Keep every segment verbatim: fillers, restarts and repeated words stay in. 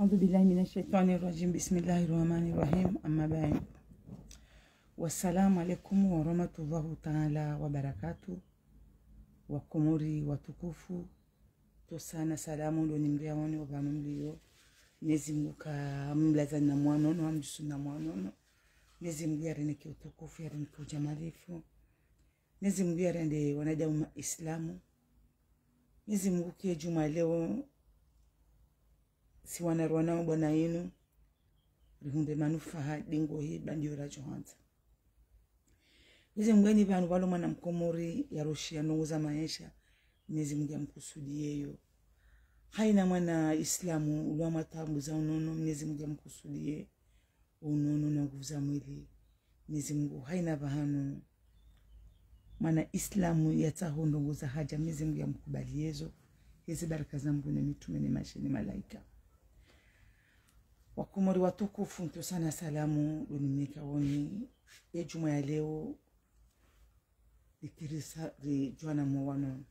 أعوذ بالله من الشيطان الرجيم. بسم الله الرحمن الرحيم. أما بعد. والسلام عليكم ورحمة الله تعالى وبركاته. Wakomori watukufu, ntsontsi na salamu ndo nimriaoni opvanu mlio. Mnyezi Mungu kamlaza na mwanono, amdjusu na mwanono. Mnyezi Mungu yarinike utukufu, yarinike ujamalifu. Mnyezi Mungu yarende wanadamu maislamu. Mnyezi Mungu ke djumwa leo, si wana rwanao bwana yinu, rihundre manufaa dingo hi bandio radjo handza. Mnyezi Mungu eni pvanu pvalo mwana mkomori yaroshia ndrongoo za maesha, Mnyezi Mungu yamkusudiye yo. Haina mwana islamu ulwa matabu za unono, Mnyezi Mungu yamkusudiye unono na nguvu za mwili. Mnyezi Mungu haina pvahanu mwana islamu yatsaho ndrongoo za haja, Mnyezi Mungu yamkubaliye zo. Hezi baraka za Mungu ne mitrume ne mashe ne malaika. Wakomori watukufu, ntsontsi na salamu ndo nimrikaoni. Ye djumwa ya leo, rikirisa ridjuana mwanono.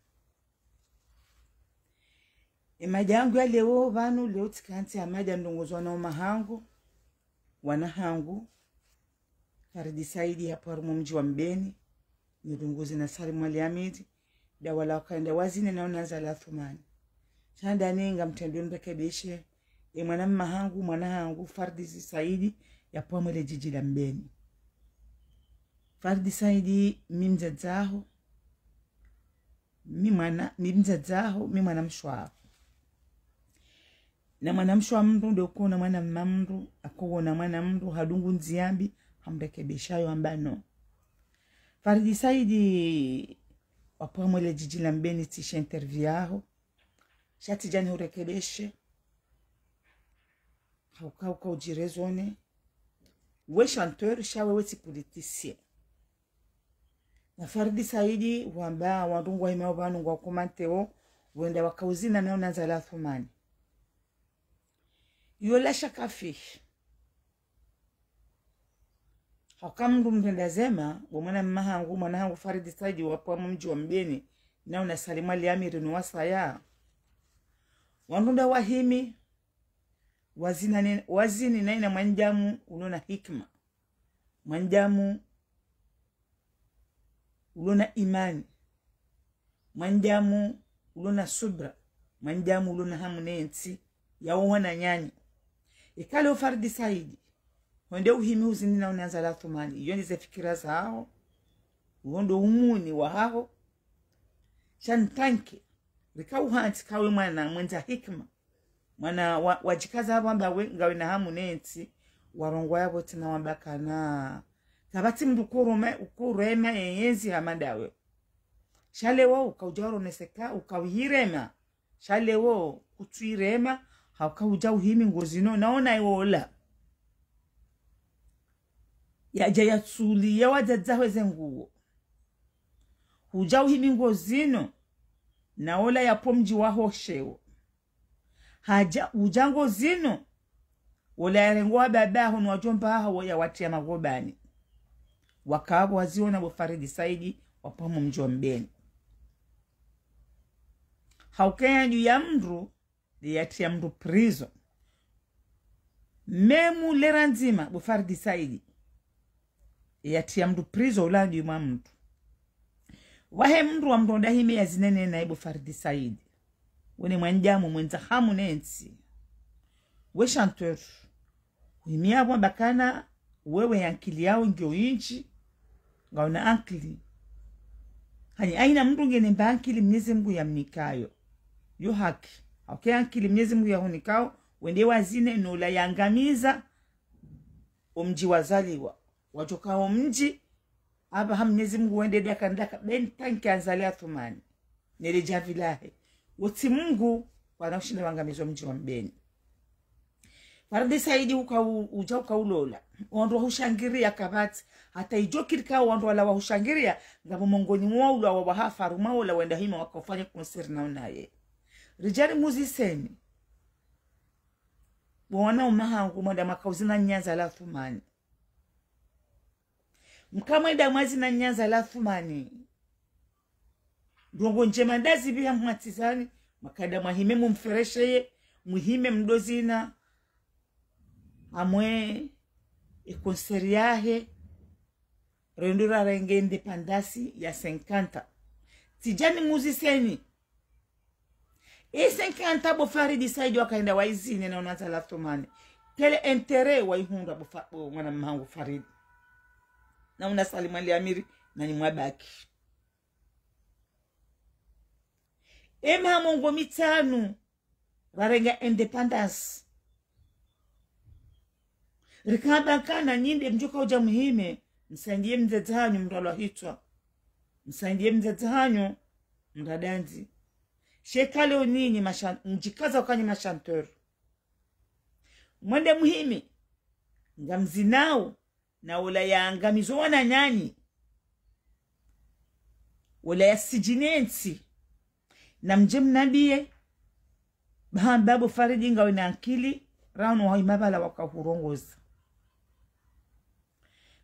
Ye madja yangu ya leo pvanu, leo tsikantsi ya madja ndrongoo zwanao mahangu, wana hangu, Faridi Saidi yapvo harumwa mdji wa Mbeni, nirunguzi na Salim Ali Amidi, nda wala wakaenda wazine nao na Azali Athumani. Sha ndani ngamtrendwe mrekebeshe, ye mwana mma hangu, mwana hangu, Faridi Saidi, yapvo harumwa le djidji la Mbeni. Faridi Saidi, mi mdzadze waho, mi mwana, mi mdzadze waho, mi mwana mshe waho. Na mwana mshe wa mndru nde ukoona mwana mma mndru, akouona mwana mndru, hadungu ndziya mbi, hamrekebesha yo amba no. Faridi Saidi, wapvo harumwa le djidji la Mbeni tsishe interview yaho. Sha tsidja nihurekebeshe. Hauka, hauka udjirezone. We chanteur, sha wewe tsi politicien. Na Faridi Saidi, wamba wandru ngwahimao pvanu ngwakomanteo, wenda wakauzina nao na Azali Athumani. Yo la shaka fihi. Hauka mndru mtrenda zema, bo mwana mma hangu, mwana hangu Faridi Saidi, wapvo harumwa mdji wa Mbeni, nao na Salim Ali Amidi no wasaya. Wandru nda wahimi, wazina ne, wazini na ina mwanadamu ulo na hikima. Mwanadamu ulo na imani. Mwanadamu ulo na subra. Mwanadamu ulo na hamu ne ntsi, yawo wananyanyi. Eka leo Faridi Saidi, hwende uhimi huzini nao na Azali Athumani, iyo ndize fikira zaho. Uwo ndo umuni wahaho. Sha ntsanke, rika uhantsi kawe mwana mwendza hikima. Mwana wa, wadjikaza apvo amba we, ngawe na hamu ne ntsi, warongoa yapvo tsena wamba kana kapvatsi mndru ukuruma, ukurema ye yezi hama ndawe. Sha leo, ukaudja uroneseka, ukauhirema. Sha leo, kutsuirema, hauka udja uhimi ngozino, naona iwola. Yadja yatsuli, ya wadzadze waho ze nguo. Udja uhimi ngozino, naola yapvo mdji waho sheo. Hadja, udja ngozino, wola yarengo wa baba haho no wadjomba haho wo yawatria magobani. Wakapvo waziona bo Faridi Saidi, wapvo harumwa mdji wa Mbeni. Hauka ye ndju ya mndru, nde yatria mndru prison. Memu lera ndzima, bo Faridi Saidi, yatria mndru prison ula ndju mwa mndru. Wahe mndru wa mndru nda hime yazine ne naye bo Faridi Saidi. Wene mwanadamu mwendza hamu ne ntsi. We chanteur, uhimia apvo amba kana wewe ankili yaho ngiyo indji, ngauna ankili. Hani aina mndru ngena mba ankili Mnyezi Mungu yamnikayo. Yo haki. Hauka ye ankili Mnyezi Mungu yahunikao, wende wazine nola yangamiza omdji wazaliwa. Wadjoka omdji, apvaha Mnyezi Mungu wende daka ndaka, be ntsanke Azali Athumani. Nele djavi lahe. Wotsi Mungu, wana ushinda wangamiza omdji wa Mbeni. Faridi Saidi uka u, udja ukaulola. Wandru wahushangiria kapvatsi. Hata idjo kiri ka wandru wala wahushangiria, ngapvo mongoni mwa ula wa wahafaru maola wenda hima wakaufanya concert nao naye. Ridjari muziseni. Bo wana mma hangu mwanda mwakauzina na Azali Athumani. Mkamwenda mwazina na Azali Athumani. Ndrongoo ndjema ndazipviha mwatsizani, mwakaenda mwahime mumferesheye, muhime mdo zina, Amwe e concert yahe, rendo rarenge indépendance ya cinquante. Tsidja nimuziseni. E cinquante bo Faridi Saidi wakaenda waizine na Azali Assoumani. Quel intérêt waihundra bo Fa-, bo mwana mhangu Faridi. Na una Salim Ali Amiri na ni mwabaki. E maha mengo mitsanu rarenga indépendance. Rikamba kana nyi nde mdjoka udja muhime, msandiye mdzadze hanyu mralwa hitswa. Msandiye mdzadze hanyu mradandzi. Sha eka leo nyinyi mashan-, mdjikaza uka nyi ma chanteur. Mwende muhime, ngamzinao, na wola ya angamizo wananyanyu. Wola ya sidjine ntsi. Na mdje mnambiye, bahamba bo Faridi ngawe na ankili, rano wahima bala wakahurongoza.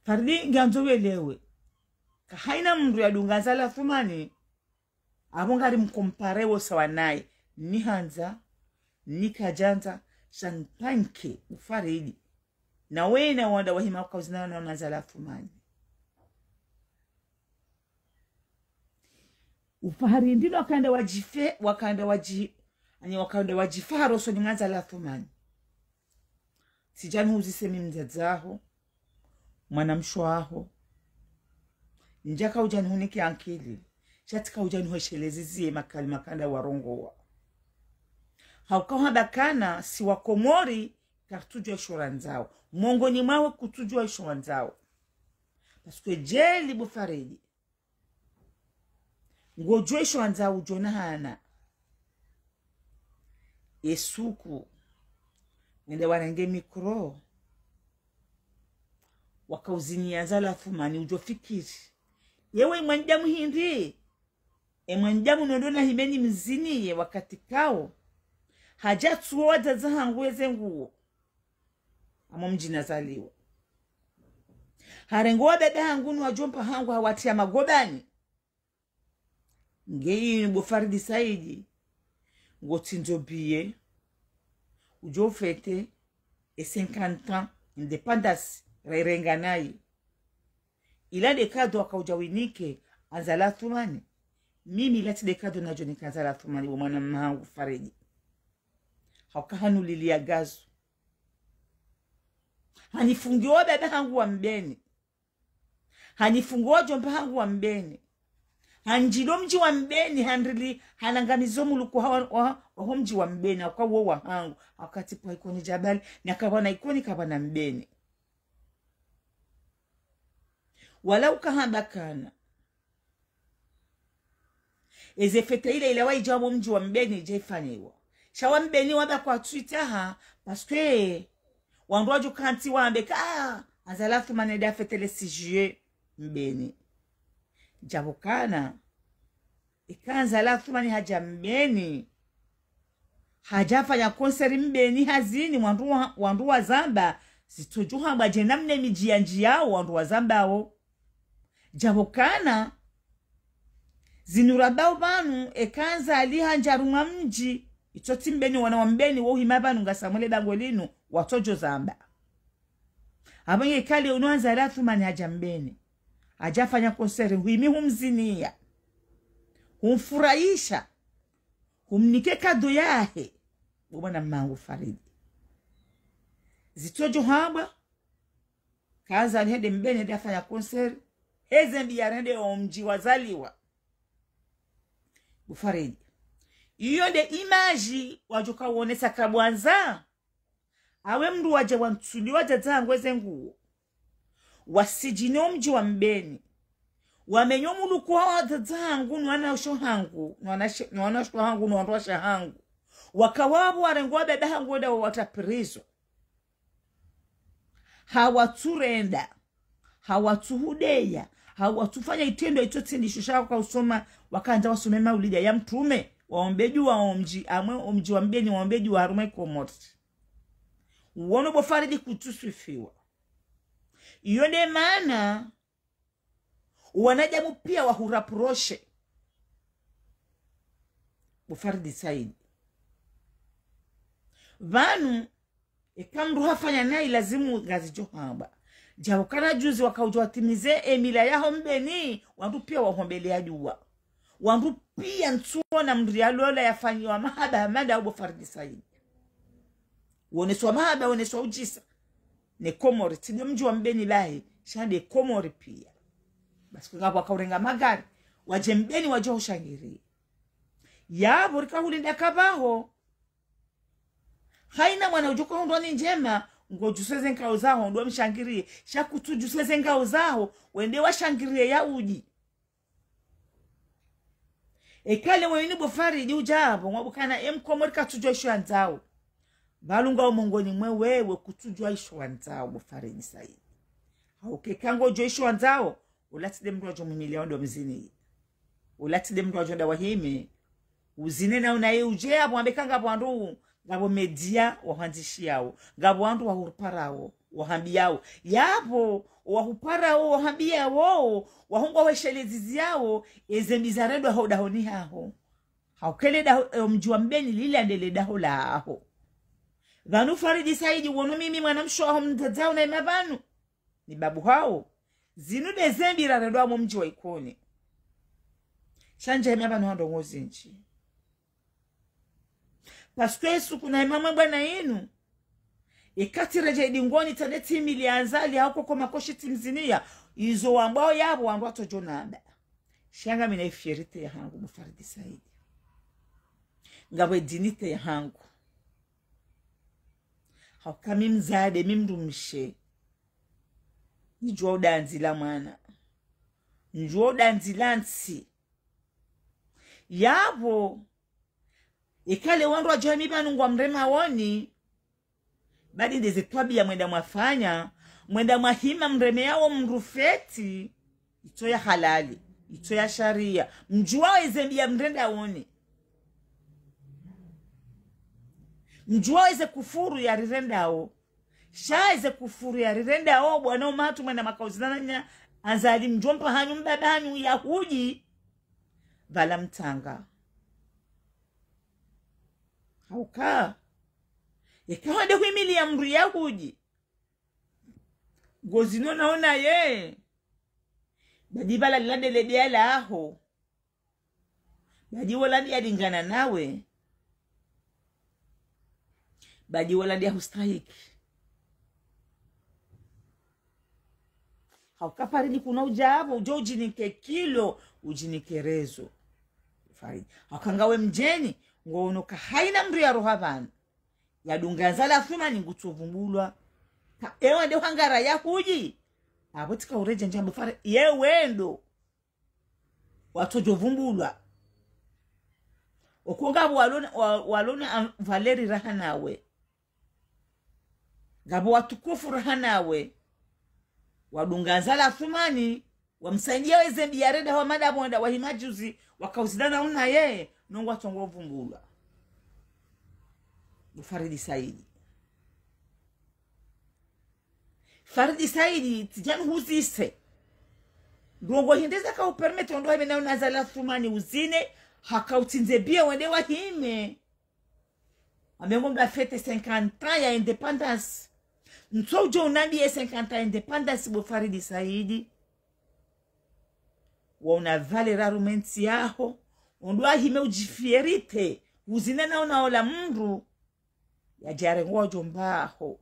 Faridi ngandzo welewe. Kahaina mndru yadunga Azali Assoumani, abo ngari mcompare wo sawa naye. Ni handza, ni kadjandza, sha ntanke bo Faridi. Na wena wanda wahima wakauzina na Azali Assoumani. Bo Faridi ndo wakaenda wadjife-, wakaenda wadji-, ani wakaenda wadjifa harosoni mwa Azali Assoumani. Tsidja nihuzise mi mdzadze waho, mwanamshe waho. Ndjaka udja nihunike ankili. Sha tsika udja nihwesheleze ziye makalima kanda warongowa. Hauka hamba kana si wa Komori, karitsudjuwa isho randzao. Mongoni mwawe kutsudjuwa isho randzao. Parce que djeli bo Faridi, ngodjuwa isho randzao udjo na hana. E suku, wende warenge micro, wakauziniya Azali Assoumani udjo fikiri. Yewe mwanadamu hindri, e mwanadamu nondo na hime nimziniye wakati kao. Hadja tsuwa wadzadze hangu eze nguo. Amo mdji nazaliwa. Harengo wababa hangu ni wadjomba hangu hawatria magobani. Nge yinu bo Faridi Saidi, ngotsindzo biye, udjo fêter e cinquante ans indépendance rairenga nayi. Ila nde cadeau wakaudja winike Azali Assoumani. Mimi ila tsi nde cadeau nadjo nika Azali Assoumani, bo mwana mhangu Faridi. Hauka hanuliliya gazo. Hanifungiwa wababa hangu wa Mbeni. Hanifungiwa wadjomba hangu wa Mbeni. Handjilo mdji wa Mbeni, handili, hanangamizo muluku wa, wa, waho mdji wa Mbeni, hauka wo wahangu, wakati pvwa Ikoni Djabali, na kapvwana Ikoni kapvwana Mbeni. Wala ukahamba kana. Eze fête ila ila waidja wamo mdji wa Mbeni idja ifanyiwa. Sha wa Mbeni wamba kwatsuitaha, parce que wandru wadjo kantsi wambe ka, ah, Azali Assoumani nde afêter le six juillet Mbeni. Djapvo kana, eka Azali Assoumani hadja Mbeni, hadja fanya concert Mbeni hazini, wandru wa, wandru wazamba, zitsodjo hambwa dje namna midji ya ndjiyao, wandru wazambao. Djapvo kana, zinu rambao pvanu, eka Azali handja harumwa mdji, itsotsi Mbeni, wana wa Mbeni, wo hima pvanu ngasi mwe le bangwe linu, watsodjo zamba. Apvo nge kali unu Azali Assoumani hadja Mbeni. Hadja fanya concert, huhimi humziniya. Humfurahisha. Humnike cadeau yahe. Bo mwana mhangu Faridi. Zitsodjo hambwa. Ka Azali hende Mbeni hende hafanya concert. Heze mbi yarende omdji wazaliwa. Bo Faridi. Iyo nde image wadjoka wonesa kabwandza. Awe mndru wadja wantsuliwa wadzadze hangu eze nguo. Wasidjine omdji wa Mbeni. Wamenye omuluku wa wadzadze hangu, no wanashe hangu, no wanashe, no wanashe hangu, no wandruwashe hangu. Waka wapvo warengo wababa hangu wenda wawatra prison. Hawatsurenda, hawatsuhudeya, hawatsufanya itrendwa itsotsi ndisho sha waka usoma, wakandza wasome maulida ya mtrume, waombe djuwa omdji, amwe omdji wa Mbeni waombe djuwa harumwa Ikomori. Wono bo Faridi kutsuswifiwa. Iyo nde mana, wanadamu pia wahuraproshe. Bo Faridi Saidi. Pvanu, Eka mndru hafanya nayi lazimu ngazidjo hamba. Djapvo kana juzi wakaudjo watimize emila yaho Mbeni, wandru piya wahombeleya dua. Wandru piya ntsuona mndru yalola yafanyiwa mahaba hama nda uwo bo Faridi Saidi. Woneswa mahaba, woneswa udjisa. Ne Komori, tsi nde mdji wa Mbeni bahi, sha nde Komori piya. Basi ngapvo wakaurenga magari, wadje Mbeni wadje hushangiriya. Yapvo rika hulinda kapvaho. Hayina mwana udjo kahundrwa ni ndjema, ngodjuseze nkao zaho, ndo mshangiriye. Sha kutsudjuseze nkao zaho, wende washangiriye ya udji. Eka leo inu bo Faridi udja pvo, ngwambo kana emkomori katsudjuwa isho yandzao. Pvalunga omongoni mwe wewe kutsudjuwa isho wandzao bo Faridi Saidi. Hauka eka ngodjuwa isho wandzao, ola tsi nde mndru wadjo mwimiliya wandru mzini. Ola tsi nde mndru wadjo nda wahime. Uzine na unaye udje yapvo wambe ka ngapvo wandru, ngapvo media wahwandzishiyao. Ngapvo wandru wahuparao, wahambiyao. Yapvo, wahuparao, wahambiyao, wahungwa weshelezi ziyao, eze mbi zarendwa ho dahoni haho. Hauka ele daho, e, omdji wa Mbeni lila nde le daho laho. Pvanu Faridi Saidi wono mimi mwana mshe waho mdzadze waho na ima pvanu. Ni babu hawo. Zinu nde ze mbi rarendwa mo mdji wa Ikoni. Sha ndje hema pvanu ha ndrongoo zindji. Parce que suku na ima mwe bwana inu. Eka tsiredjeyi dingoni tsende tsimiliye Azali hauka ko makoshi tsimziniya. Izo wambwao yapvo wandru watsodjo namba. Sha ngami na ifierté yahangu bo Faridi Saidi. Ngapvo dignité yahangu. Hauka mi mdzadze, mi mndru mshe. Ndjuwa udandzila mwana. Ndjuwa udandzila ntsi. Yapvo, eka le wandru wadjo himi pvanu ngwamremao ni, badi nde ze twabiya mwenda mwafanya, mwenda mwahima mremeyao mndru feti, itso ya halali, itso ya shariya. Mdjuwao eze mbi ya mrendao ni. Mdjuwao eze kufuru ya rirendao. Sha eze kufuru ya rirendao, bwana umatu mwenda makauzina na nya Azali mdjomba hanyu mbaba hanyu Yahudi. Pvala mtsanga. Hauka. Eka wende hwimiliya mndru Yahudi. Ngozi nona ona ye. Badi pvala lila nde le biya laho. Badi wola ndiya lingana nawe. Badi wola ndiya hustahiki. Hauka Faridi kuna udja pvo, udjo udjinike kilo, udjinike raison. Faridi. Hauka ngawe mdjeni, ngono ka hayina mndru ya roha pvanu. Yadunga Azali Assoumani ngutso vumbulwa. Ka, ewe nde hwangara Yahudi. Apvo tsika uredjeyi ndjambo Faridi. Ye wendo. Watsodjo vumbulwa. Oko ngapvo walona, wa-, walona am-, valeur raha nawe. Ngapvo watukufu raha nawe. Wadunga Azali Assoumani, wamsaidiya eze mbi ya renda hwa madamu wenda wahima juzi, wakauzina na unaye, no ngwatsongo vumbulwa. Bo Faridi Saidi. Faridi Saidi, tsidjani huzise. Ndrongoo hindri zaka upermettre wandru wahime na una Azali Assoumani uzine, haka utsindze biya wende wahime. Amengo mba fête cinquante ans ya indépendance. Ntso udjo unambiye cinquante ans indépendance bo Faridi Saidi. Wa una valeur harumwa entsi yaho. Undru wahime udjifierté. Uzine na una ola mndru. Yadja yarengowa djomba haho.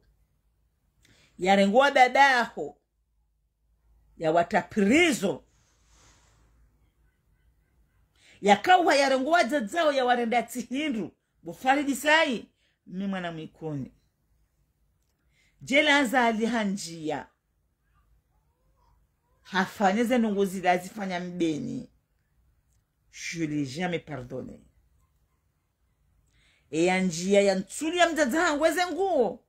Yarengowa baba haho. Yawatra prison. Yakauha yarengowa wadzadze wawo yawarenda tsi hindru. Bo Faridi Saidi, mi mwana mwa Ikoni. Djeli Azali handjiya. Hafanya ze ndrongoo zila azifanya Mbeni. Je l'ai jamais pardonné. Eya ndjiya ya ntsuliya mdzadze hangu eze nguo.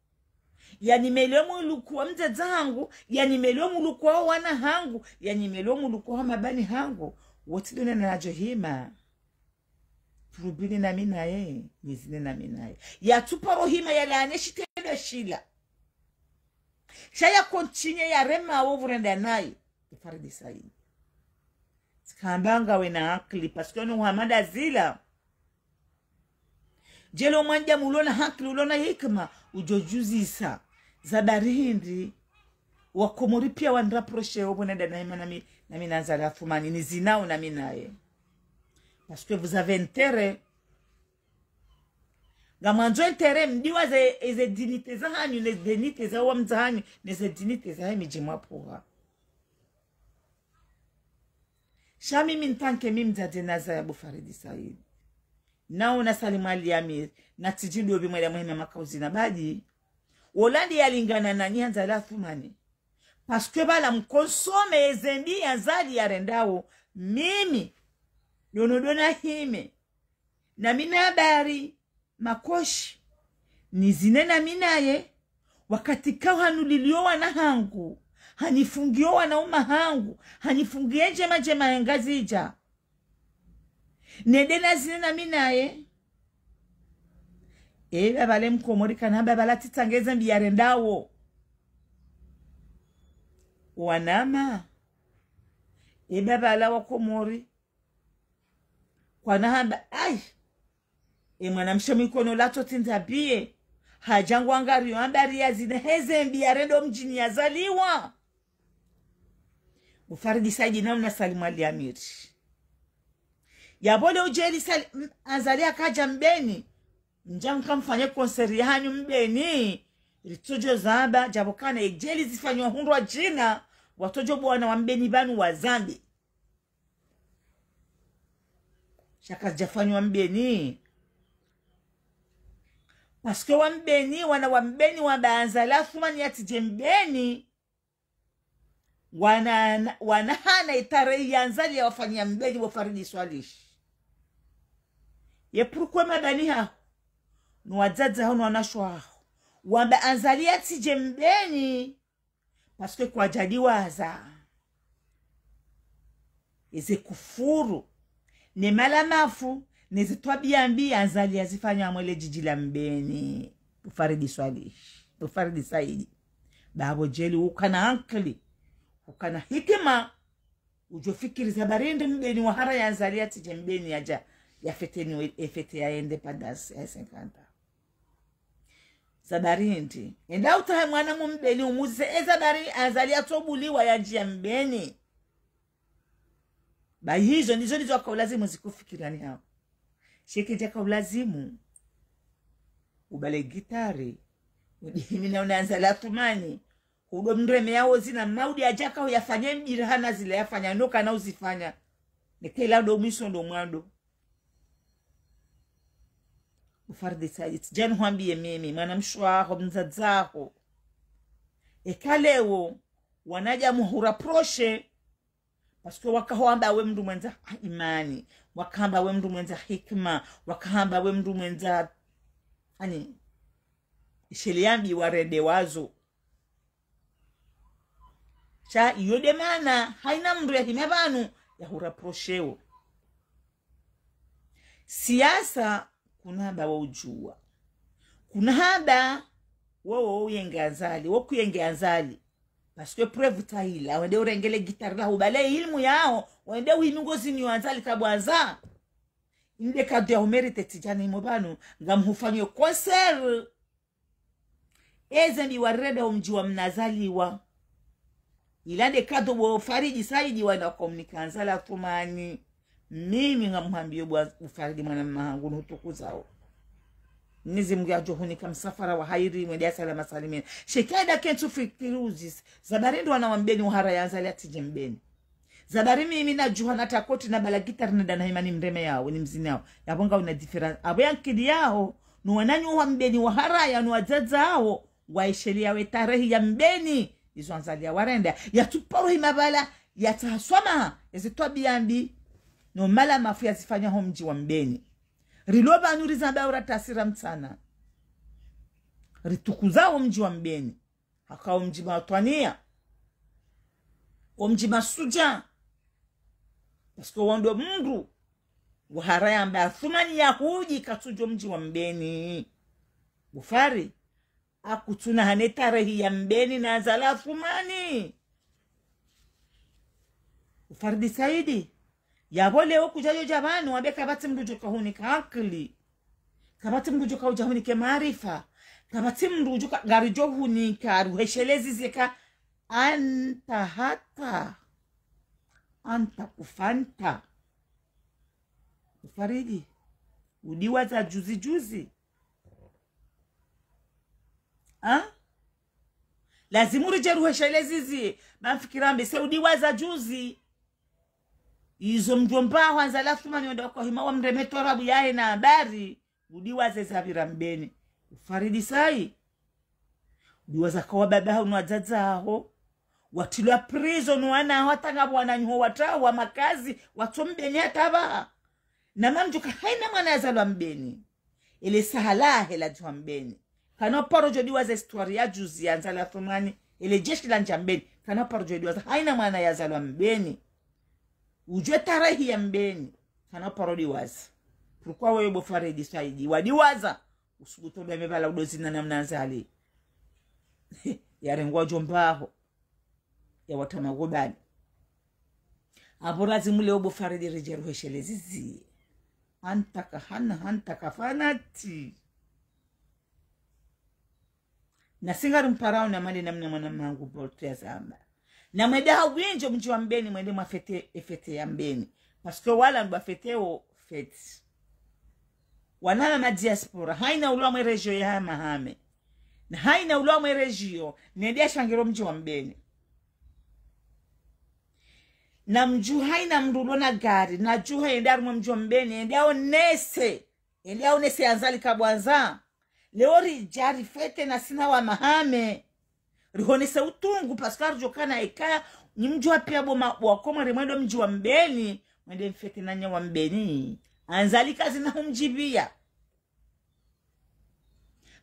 Yanimeliya muluku wa mdzadze hangu, yanimeliya muluku wa wana hangu, yanimeliya muluku wa mabani hangu. Wotsi dona nadjo hima. Turubini na mi naye, nizine na mi naye. Yatsuparo hima yalaane shitrendwa shila. Sha ya continué yarema wo pvurenda naye. Bo Faridi Saidi. Tsikamba ngawe na akili, parce que no Hamada zila. Djeli omwandja mulona akili, ulona hikima, udjo djuzisa. Za bari hindri, Wakomori piya waniraproche opvo nenda na hima nami, nami na Azali Assoumani, nizinao nami naye. Parce que vous avez intérêt. Ngamwandzo intérêt mdiwa ze, ze dignité zahanyu, ne dignité za wamdza hanyu, ne ze dignité zahe midji mwapvuha. Sha mimi ntanke mimi mdzadze naza ya Bufaridi Said. Nao na Salim Ali Amir, na tsidji dopvi mwela muhime makauzi na badi. Wola ndi yalingana na nyi Azali Assoumani. Parce que bala mkonsome ezembi ya Azali yarendao. Mimi, dono dona hime. Nami na habari, makoshi. Nizine nami naye, wakati kao hanulilio wana hangu, hanifungio wana uma hangu, hanifungie ndjema ndjema ya Ngazidja. Nende nazine nami naye. E, baba le Mkomori kana baba la titsange ezembi yarendao. Wanama. E, baba la Wakomori. Kwana hamba, ai. E mwanamshe mikono latso tindza biye. Hadja ngwangario hamba riya zine hezembi yarendao mdjini yazaliwa. Bufaridi Said nao na Salim Ali Amir. Yapvo le udjeli Sal-, m-, Azali akadja Mbeni. Mdja mkamfanye concert yahanyu Mbeni. Ritsodjo zamba, djapvo kana edjeli zifanywa hundrwa djina, watsodjo bwana wa Mbeni pvanu wazambe. Sha kazidjafanywa Mbeni. Parce que wa Mbeni, wana wa Mbeni wamba Azali Assoumani yatsidje Mbeni. Wana, wana hana itarehi ya Azali yawafanyia Mbeni Bufaridi Swalihi. Ye pourquoi mabani haho, no wadzadze haho, no wanashe haho, wamba Azali yatsidje Mbeni. Parce que kwadjadiwaza. Eze kufuru, ne mala mafu, ne ze twabiya mbi Azali yazifanya hamwe le djidji la Mbeni. Bufaridi Swalihi, Bufaridi Said. Bapvo djeli ukana ankili, ukana hikima, udjo fikiri za bari hindri Mbeni waharaya Azali yatsidje Mbeni yadja, yafete ni, efete ya indépendance ya cinquante ans. Za bari hindri. Enda utahe mwana mu Mbeni umuzise, e za bari Azali yatsobuliwa yadjiya Mbeni. Ba hizo, ndizo, ndizo yakaulazimu zikufikirani haho. Sha kidjakaulazimu ubale gitari, udihimi na una Azali Assoumani, hudo mreme yawo zina maudi yadjaka huyafanye mbira hana zile yafanya, no kana uzifanya. Neke la do mwiso ndo mwando. Bufaridi Said, djani hwambiye mimi, mwanamshe waho, mdzadze haho. Eka leo, wanadamu huraproche, parce que waka hwamba we mndru mwendza imani, waka hamba we mndru mwendza hikima, waka hamba we mndru mwendza, ani, isheli yambi warende wazo. Sha iyo de mana, haina mndru yahime pvanu, yahuraprocheo. Siasa, kuna hamba wo udjuwa. Kuna hamba, wo, wo uyenge Azali, wo kuyenge Azali. Parce que preuve tsahila, wende urenge le gitari laho, ubale ilmu yaho, wende uhimi ngozini yo Azali kabwaza. Inde kado ya humérité tsidjani imo pvanu, ngamhufanyo concert. Eze mbi warende ho mdji wa mnazaliwa. Ila nde kado bo Faridi Saidi wana communiqué Azali Assoumani. Mimi ngamhambiyo bo Faridi mwana mma hangu nuhutukuzao. Mnyezi Mungu yadjo hunika msafara wa hairi mwende ya salama salimina. Sha eka nda kentsu fikiri uzisi. Za bari ndo wana wa Mbeni uharaya Azali yatsidje Mbeni. Za bari mimi nadjuha nata koti nabala gitari nenda na hima nimreme yawo, nimzini yawo. Yapvo ngawuna différence. Apvo ye ankili yaho, no wananyaho wa Mbeni waharaya, no wadzadze hawo, waisheliya we tarehi ya Mbeni. Izo Azali yawarende. Yatsuparo hima pvala, yatsaha swamaha, eze twabiya mbi, no mala mafu yazifanya ho mdji wa Mbeni. Rilo pvanu rizamba ura tasira mtsana. Ritukuzao mdji wa Mbeni. Haka wo mdji matwaniya. Wo mdji mashudjaa. Parce que wo ndo mndru waharaya amba Assoumani yahudji katsudjo mdji wa Mbeni. Bo Fari, akutsuna hane tarehi ya Mbeni na Azali Assoumani. Bo Faridi Saidi. Yapvo leo kudjadjo dja pvanu, wambe kapvatsi mndru djo kahunika ankili. Kapvatsi mndru djo kaudja hunike maarifa. Kapvatsi mndru udjo ka-, ngaridjo hunika, ruheshelezi zeka, anta hata. Anta kufanta. Bo Faridi. Udiwaza juzi juzi. Ha? Lazimu ridje ruheshelezi zi. Ba mfikira mbe se udiwaza juzi. Izo mdjomba waho Azali Assoumani wenda kwa hima wamreme twarabu yahe na habari. Udiwaze zapvira Mbeni. Bo Faridi Said. Udiwaza ka wababa haho no wadzadze haho. Watrilwa prison no wana haho hata ngapvo wananyaho watrawa makazi. Watso Mbeni hata pvaha. Na mamdjuha haina mwana yazalwa Mbeni. Ele saha lahe ladjuha Mbeni. Kana uparo djo diwaza histoire ya juzi ya Azali Assoumani. Ele jeshi landja Mbeni. Kana uparo djo diwaza haina mwana yazalwa Mbeni. Udjue tarehi ya Mbeni. Kana uparo diwaza. Pourquoi wewe bo Faridi Said wadiwaza? Usubutu ndo yame pvala udo zina na mna Azali. Yarengwa djomba haho. Yawatra magobani. Apvo lazimu leo bo Faridi ridje ruheshelezi zi. Anta kahana, anta kafanati. Na si ngari mparao na mali namna mwana mangu Bolto yazamba. Na mwende ha winji mdji wa Mbeni, mwende mwafete, efete ya Mbeni. Parce que wala ndo wafeteo fete. Wana ma diaspora, haina ulo mwe région ya Hamahame. Na haina ulo mwe région, nende yashangiro mdji wa Mbeni. Na mdjuha haina mndru ulo na gari, nadjuha yende harumwa mdji wa Mbeni, yende yaonese. Yende yaonese Azali kabwanza. Leo ridja rifete na sina wa Mahame. Rihonese utungu, parce que ridjo kana eka, nyi mdjuha pia bo ma-, bo wakomori mwendo mdji wa Mbeni, mwende mfete na nya wa Mbeni. Azali kazina humdjibia.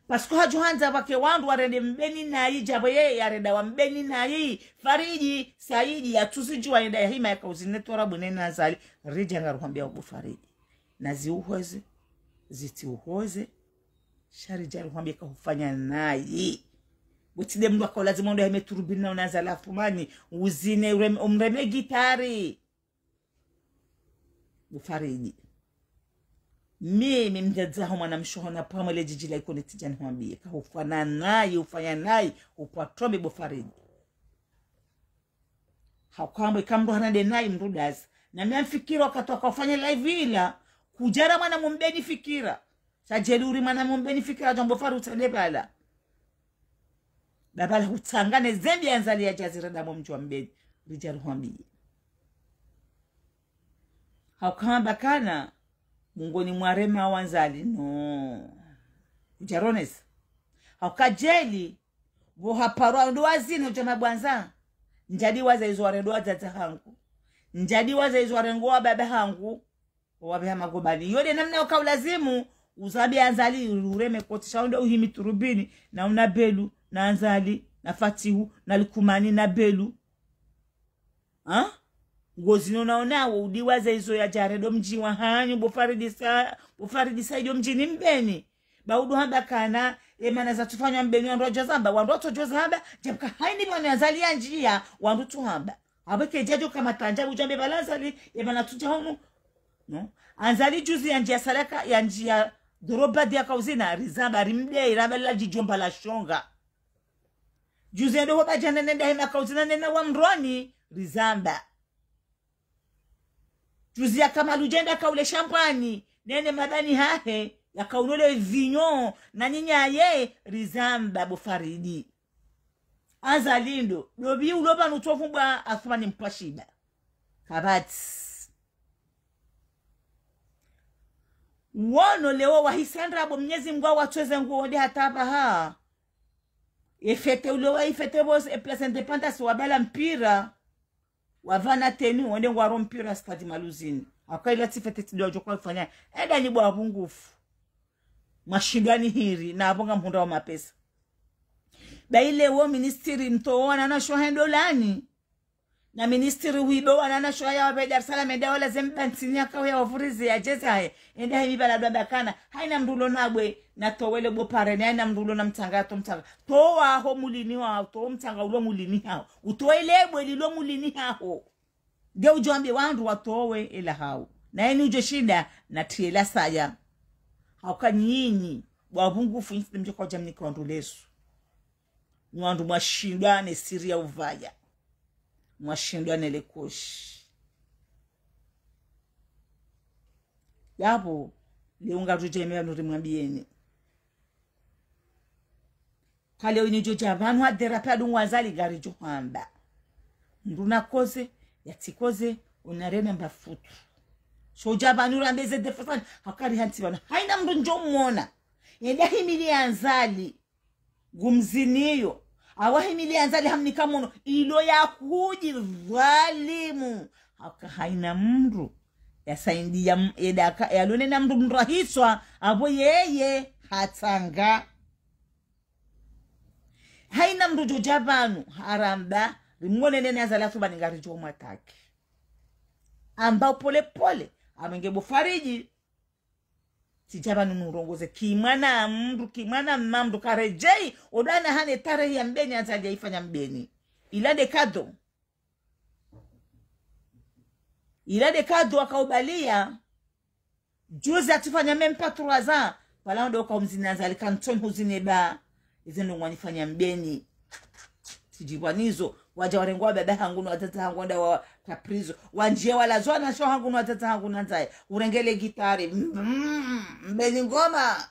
Parce que hadjo handza pvake wandru warende Mbeni nayi, djapvo yeye yarenda wa Mbeni nayi. Faridi, Said, yatsuzi djuwa yenda yahima yakauzine twarabu ne na Azali. Ridja ngaruhwambia bo Faridi. Na ziuhoze, zitsiuhoze. Sha ridja ruhwambia kahufanya nayi. Bo tsi nde mndru akaulazimu ndo yahime turubini na una Azali Assoumani. Uzine ureme-, umreme gitari. Bo Faridi. Mimi mdzadze haho mwana mshe haho na pvamwe le djidji la Ikoni tsidja nihwambie. Kahufanya nayi, ufanya nayi, upvwa trombe bo Faridi. Hauka hamba ika mndru hana nde nayi mndru dazi. Na mi namfikiri wakati wakaufanya live ila, kudjara mwana mumbeni fikira. Sha djeli uri mwana mumbeni fikira, djambo Faridi utsende pvala. Ba pvala hutsangane zembi ya Azali yadja zirenda mo mdji wa Mbeni. Ridja ruhwambie. Hauka hamba kana, mungoni mwarema wa Azali, no. Kudjaronesa. Hauka djeli, pvo haparwa ndo wazina udja mabwanza. Ndjadiwaza izo warendo wadzadze hangu. Ndjadiwaza izo warengo wa baba hangu. Wapveha magobani. Yo nde namna ukaulazimu, uzambie Azali, ureme koti, sha wende uhimi turubini, na una Belu, na Azali, na Fatihu, na Lukumani, na Belu. Ha? Ngozi nona onawo, udiwaza izo yadja rendo mdji wa hanyu, bo Faridi Sa-, bo Faridi Said yo mdjini Mbeni. Ba udo hamba kana, emana zatsufanywa Mbeni, wandru wadjo zamba, wandru watsodjo zamba, djapvo ka haini pvanu Azali yandjia, wandru tsu hamba. Apvo ke djadjo kama tandja udjambe pvala Azali, emana tsudja hunu. No? Azali juzi yandjia salaka, yandjia doroba dia kauzina, rizamba, rimde, iramba la djidjomba la shonga. Juzi yende ho badjana nenda hima kauzina nena wa mroni, rizamba. Juzi ya kama ludjenda kaule shambwani, nene mabani hahe, yakaulole vinyo, na nyinyaye, rizamba bo Faridi. Azali ndo, dobi ulo pvanu tsovu bwa Assoumani mpvashiba. Kapvatsi. Wono leo wahisa ndrabo Mnyezi Mngu awatsweze nguo nde hata pvaha. Efete ulo wa ifete pvo, e Place Indépendance wabala mpira. Wavana tenu, wende ngwaro mpira Stade Maluzini. Hauka ila tsi fete tsi ndo wadjo kwa ufanya. Enda ni bwa pvungufu. Mashindwani hiri, na apvo ngamhundra wa mapesa. Ba ile wo ministiri mtowo wananasho hendo lani. Na ministiri wibo wananasho ya wapve Dar es Salaam, enda wala zemba ntsini yakao ya wavurize ya djeza he. Enda hemi pvala dwa bakana. Haina mndru ulo na bwe, na towele bo pareni, haina mndru ulo na mtsanga, to mtsanga. Towa ho mulini wa, to mtsanga ulo mulini hao. Utowele bwe lilo mulini haho. Nge udjo wambe wandru watowe ela hao. Na eni udjo shinda na tiela saya. Hauka nyinyi, Bwa pvungufu, inyi tsi nde mdjo kaudja mnika wandru leso. Nyi wandru mwashindwa ne siri ya uvaya. Mwashindwa ne lekoshi. Yapvo, leo ngarudjo ime pvanu rimwambiyeni. Ka leo inyi djo dja pvanu hadhera pia dungu Azali ngaridjo hwamba. Mndru nakoze, yatsikoze, unarena mbafutu. Sho dja pvanu rambe ze defasani, hakari hantsi pvanu. Haina mndru ndjo mwona. Yenda himili Azali. Ngumziniyo. Awa himili Azali hamnika mwono. Ilo ya hudji dhwalimu. Haka haina mndru. Yasaindiya m-, yedaka, yalonena mndru mndru ahiswa. Apvo yeye hatsanga. Haina mndru djo dja pvanu, haramba, rimwonene ne Azali afu pvani ngaridjo mwataki. Amba upole pole, amenge bo Faridi. Tsidja pvanu nurongoze, ki mwana mndru, ki mwana mma mndru, karedjeyi, odana hane tarehi ya Mbeni, Azali yaifanya Mbeni. Ila nde kado. Ila nde kado akaubaliya. Juzi atsifanya même pas trois ans. Pvala ndo kaumzini Azali kantsoni huzini ba. Ize ndo ngwanifanya Mbeni. Tsidjipvwa nizo. Wadja warengwa baba hangu no wadzadze hangu nda wa kaprizo. Wandjiye wala zwana sho hangu no wadzadze hangu na ndzaye. Urenge le gitari. Mm, mm, Mbeni ngoma.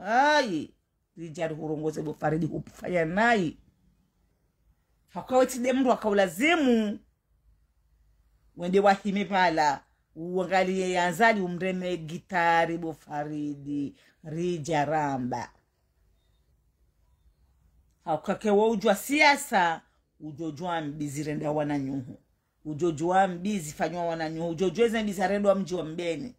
Ayi. Ridja rihurongoze bo Faridi hupvufanya nayi. Haka we tsi nde mndru akaulazimu. Wende wahime pvala. Uangaliye Azali umreme gitari bo Faridi. Ridja ramba. Haka ke wo udjua siasa, udjo djua mbi zirendwa wananyuhu. Udjo djua mbi zifanywa wananyuhu. Udjo djua eze mbi zarendwa mdji wa Mbeni.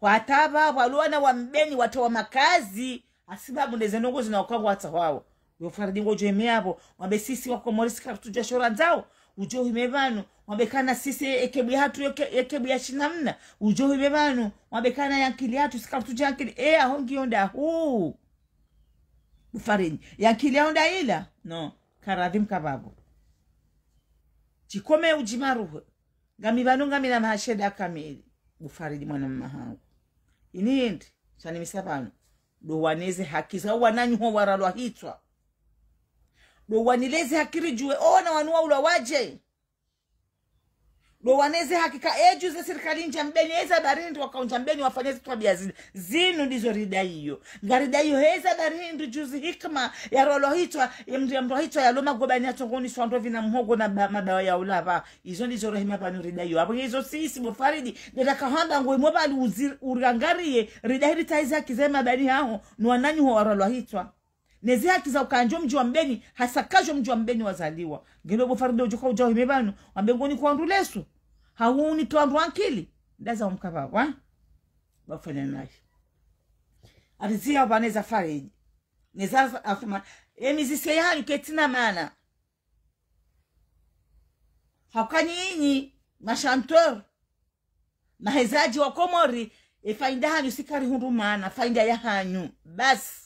Hata pvapvo walo wana wa Mbeni watowa makazi, hasibabu ndeze ndrongo zina uka ngwatsahao. Yo Faridi ngodjo hime yapvo, wambe sisi wa Komori si karitsudja sho randzao. Udjo hime pvanu, wambe kana sisi ekebu yahatru, eke-, ekebu ya shinamna. Udjo hime pvanu, wambe kana yankili yahatru si karitsudja yankili. E, aho ngiyo ndahu. Bo Faridi, yankili yaho nda ila? No, karadhi mka pvapvo. Djikome udjimaruhe. Ngami pvanu ngami na maha shenda kamili. Bo Faridi mwana mma hangu. Inindi, sha nimisa pvanu. Ndo waneze haki za wananyuhu waralwa hitswa. Ndo wanileze haki ridjue, ona wanu waulwa wadje. Ndo waneze haki ka ejuzi sirikali ndja Mbeni, eza barindi wakaundja Mbeni wafanye zitwabia zinu. Zinu ndizo ridaiyo. Ngaridayiyo heza barindi juzi hikima yaralwa hitswa, ya mndru ya mndru hitswa yalo magobani yatsongoni swandro pvina mhogo na ba-, mabawa ya ulapva. Izo ndizo rahima pvanu ridaiyo. Apvo nge izo sisi bo Faridi, ndera kahamba ngo imo pvali uzi-, urangariye, ridahi ritsahize haki ze mabani haho, no wananyuhu waralwa hitswa. Nezi haki za ukandjo mdji wa Mbeni, hasa kadjo mdji wa Mbeni wazaliwa. Ngeno bo Faridi udjo ka udja uhime pvanu, wambe ngoni kwa wandru leso. Hau unitowa wandru ankili. Ndaza umka pvapvo, wa? Bafanya nayi. Ariziya pvanu eza Faridi. Neza Athumani. E mizisiye yahanyu ketsina mana. Hauka nyinyi, ma chanteur, mahezadji wa Komori, e faida hanyu si karihundru mana, faida yahanyu. Basi.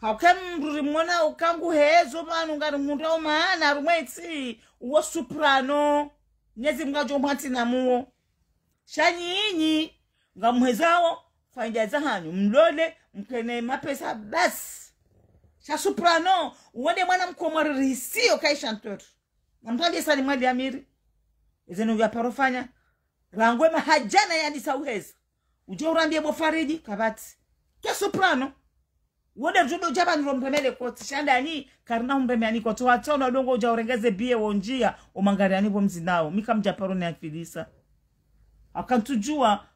Hauka mndru rimwona uka nguhezo pvanu ngarimhundrao mana, harumwa entsi, uwo soprano. Mnyezi Mngu ngudjo mhantsi na muwo. Sha nyinyi, ngamhezao, faida zahanyu, mlole, mkene mapesa basi. Sha soprano, uwo nde mwana mkomori rihisiyo kayi chanteur. Namtwambiye Salim Ali Amiri. Eze ndrongo yaparo fanya. Rangu e maha djana yandisa uheza. Udjo urambiye bo Faridi, kapvatsi. Ke soprano. Wode mdjudo djaba nilo mremele koti, sha ndani, karina umreme ani koti, watsono dongo udja urengeze biye wondjia, umangari ani pvo mzinao, mi kamdja paro ni akilisa. Akantsudjua,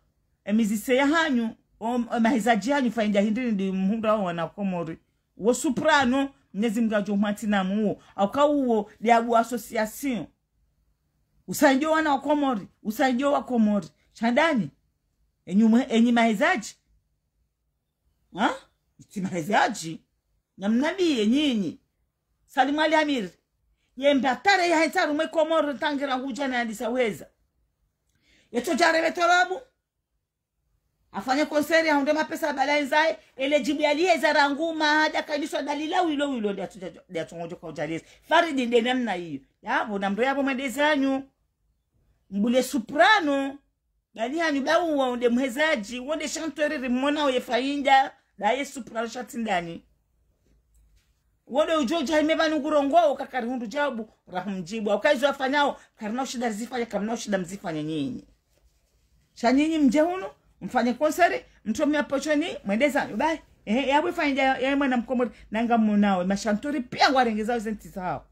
e mizisiye yahanyu, o, e mahezadji yahanyu, faida hindri ndi mhundrao wana Komori. Wo soprano, Mnyezi Mngu ngudjo mhantsi na muwo, hauka uwo, nde abu association. Usaidiyo wana wa Komori, usaidiyo wa Komori. Sha ndani, enyi mwe-, enyi mahezadji. Ha? Itsi mahezadji. Namnambiye nyinyi. Salim Ali Amiri. Yemba tarehi yahe ntsi harumwa e Komori tangira ngudja na yandisa uheza. Yetso djarebe tarabu. Afanye concert yahundre mapesa bala enzaye. Ele djibu yaliyeza rangu mahada kaniswa dalila wilo wilo nde atso-, nde atsongodjo ka udjaliyeza. Faridi nde namna iyo. Yapvo, namndro yapvo mwendezanyu. Mbule soprano. Bali hanyu ba uwo nde mhezadji, uwo nde chanteur ri mona uye faida, ba ye soprano sha tsi ndani. Uwo nde udjo dja hime pvanu ngurongowo, kakari hundru djawabu, rahu mdjibu. Uka izo afanyao, karina ushinda rizifanye, kamna ushinda mzifanye nyinyi. Sha nyinyi mdje hunu, mfanye concert, mtome ya poshoni, mwende zanyu, bayi. Ehe, yapvo faida ya, ya mwana mkomori, nanga mwonawo, ma chanteur pia ngwarengezao ze ntsi zawo.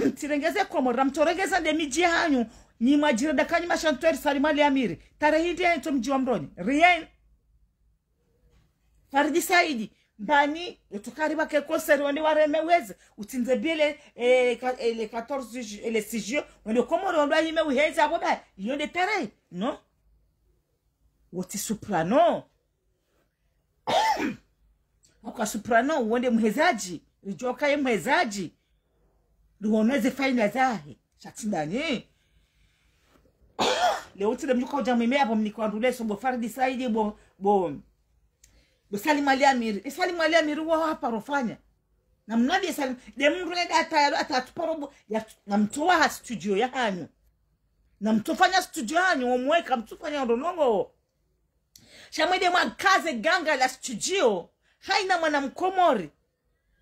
Mtsirengeze Komori, ramtsorengeza nde midji hanyu, nyi mwadjira dakanyi ma chanteur Salim Ali Amiri. Tarehi ndiye ntso mdji wa Mroni. Rien. Faridi Saidi, mbani, yotokari wake concert wende wareme weze, utsindze bile, eh, ka-, eh, le quatorze ju-, eh, le six juillet, wende Komori wende wahime uheze apvo ba, iyo nde tarehi, no? Wo tsi soprano. Aka soprano, uwo nde mhezadji, ridjoka ye mhezadji, riwoneze faida zahe, sha tsi ndani. Leo tsi nde mdjuka udja mwime apvo mnike wandru leso, bo Faridi Saidi, bo, bo, bo Salim Ali Amiri. E Salim Ali Amiri uwo haparo fanya. Na mnadi e Salim, nde mndru nde ata ya, ata atsuparo bo, ya, na mtsowa ha studio ya hanyu. Na mtsofanya studio ya hanyu, omweka mtsofanya ndrongoo. Sha mwende mwakaze ganga la studio, haina mwana mkomori.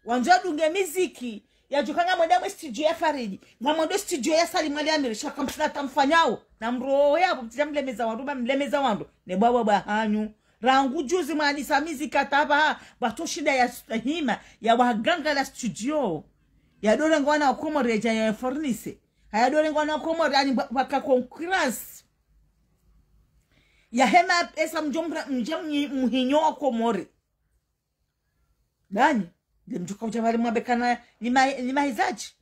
Wandzo wadunge miziki, yadjuka ngamwenda mwe studio ya Faridi, ngamwenda studio ya Salim Ali Amiri, sha kamsina tamfanyao, na mroho yapvo, mtsija mlemeza wandru, ba mlemeza wandru, ne bwabwa bwa hanyu. Rangu juzi mwanisa miziki hata apvaha, pvatso shinda ya s-, hima, ya wa ganga la studio. Ya dore ngwana wa Komori ya dja ya fournisse. Haya dore ngwana wa Komori, ani pva-, pvaka concurrence. Ya hema esa mdjo mra-, mdja mnyi-, mhinyo wa Komori. Dani, nde mdjuka udja pvale mwambe kana ni ma-, ni mahizadji.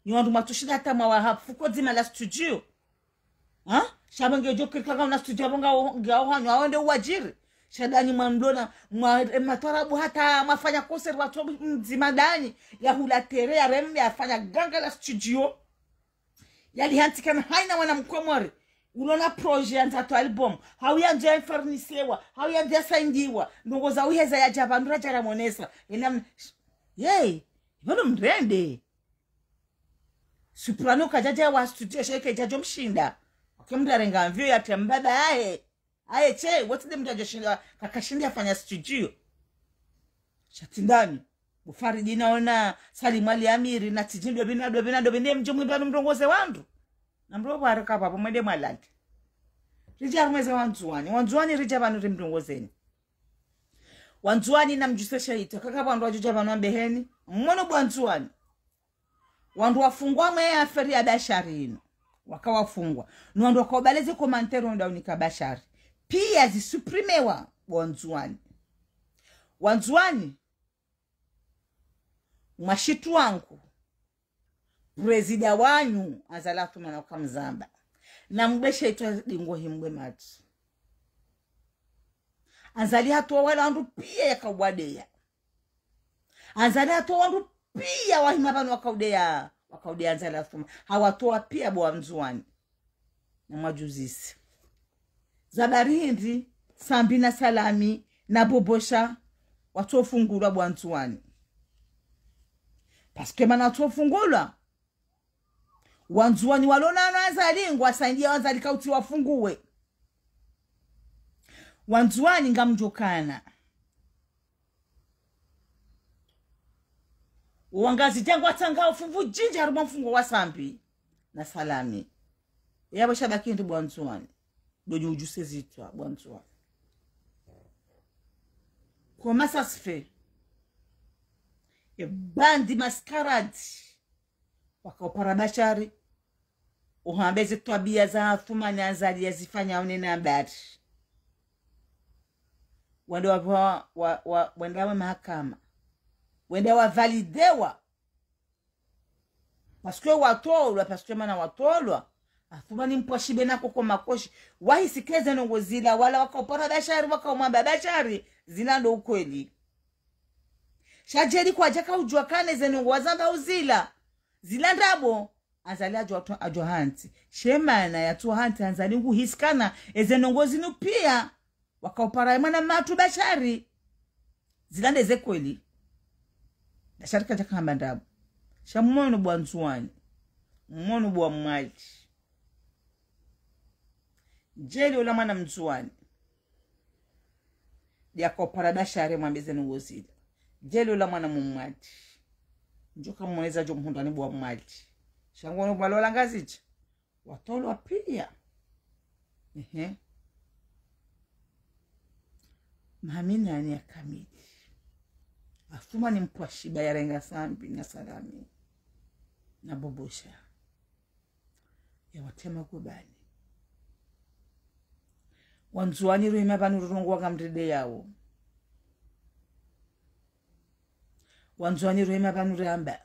Ni wandru mwatsushinda hata mwawaha fuko dzima la studio. Ha? Sha pvo ngedjo kirika ngauna studio apvo ngao, ngao hanyu, awo nde uwadjiri. Sha dani mwamdona, mwa, eh, matwarabu hata mwafanya concert watso mdzima dani. Ya hula terrain, ya rem, ya fanya ganga la studio. Yali hantsi kana haina mwana mkomori. Ulona projet yandzo atowe album. Hau yandzo ya fournissewa. Hau yandzo ya sainiwa. Ndrongoo za uheza yadja pvanu radja ramonesa. Ena m-, yey, pvanu mrende. Soprano kadjadja wa studio sha ike djadjo mshinda. Wake mndru yarenga mvio yatria mbaba yahe. Aye she, wo tsi nde mndru yadjo shinda, kakashinda yafanya studio. Sha tsi ndani. Bo Faridi naona, Salim Ali Amiri, na tsidji ndopvi na ndopvi na ndopvi, nde mdjo mwimba nu mrongoze wandru. Na mrongoze wandru kapvapvo mwende mwalale. Ridja rumweze Wandzuwani. Wandzuwani ridja pvanu rimrongozeni. Wandzuwani na mdjuse shahita. Kaka wandru wadjodja pvanu wambe heni. Mwono bo Wandzuwani. Wandru wafungwa mwe affaire ya Bashari inu. Waka wafungwa. Ni wandru waka ubaleze commentaire wenda unika Bashari. Pia zisupprimewa bo Wandzuwani. Wandzuwani. Mwashitu wangu. Prezida wanyu, Azali Assoumani uka mzamba. Na mbeshe itwa dingo himbwe matso. Azali hatowa wala wandru pia yaka uwadeya. Azali hatowa wandru pia wahima pvanu waka udeya, waka udeya Azali Assoumani. Hawatowa pia bo Wandzuwani. Na mwadjuzise. Za bari hindri, Sambi na Salami, na Bobosha, watsofungulwa bo Wandzuwani. Parce que mana watsofungulwa, Wandzuwani walona na Azali ngwasaidia Azali kauti wafunguwe. Wandzuwani ngamdjokana. Wangazidja ngwatsanga ufungu djindji harumwa mfungo wa Sambi na Salami. Yapvo shabaki hindri bo Wandzuwani. Ndo djudjuse zitwa bo Wandzuwani. Comment ça se fait? E bandi mascarade. Waka upara Bashari. Uhambe ze twabia za Assoumani Azali yazifanya unena mbari. Wende wa, wa, wa, wende wa mahakama. Wende wavalidewa. Parce que watolwa, parce que mana watolwa. Assoumani mpvwa shibe na koko makoshi. Wahisi ke ze ndrongoo zila, wala waka upara Bashari, waka umwamba Bashari, zila ndo ukweli. Sha djeli kwadjaka udjuwa kana ze ndrongoo wazamba uzila. Zila ndrabo, Azali adjo, adjo hantsi. She mana yatsu hantsi Azali nguhisi kana, eze ndrongoo zinu pia, waka upara mwana matru Bashari. Zila nde ze kweli. Bashari kadjaka hamba ndrabo. Sha mwono bo Wandzuwani. Mwono bo Wamwali. Djeli ola mwana Mndzuwani. Djaka upara Bashari mwambe ze ndrongo zila. Djeli ola mwana Mmwali. Ndjo kamwoneza djo mhundra ni bwa Mmwali. Sha ngono bwa lola Ngazidja. Watolwa piya. Ehe. Mhami nani ya kamili. Afuma ni mpwashiba yarenga Sambi na Salami. Na Bobosha. Yawatema kubani. Wandzuwani rwema pvanu rurongowa ngamrende yawo. Wandzuwani rwema pvanu ramba.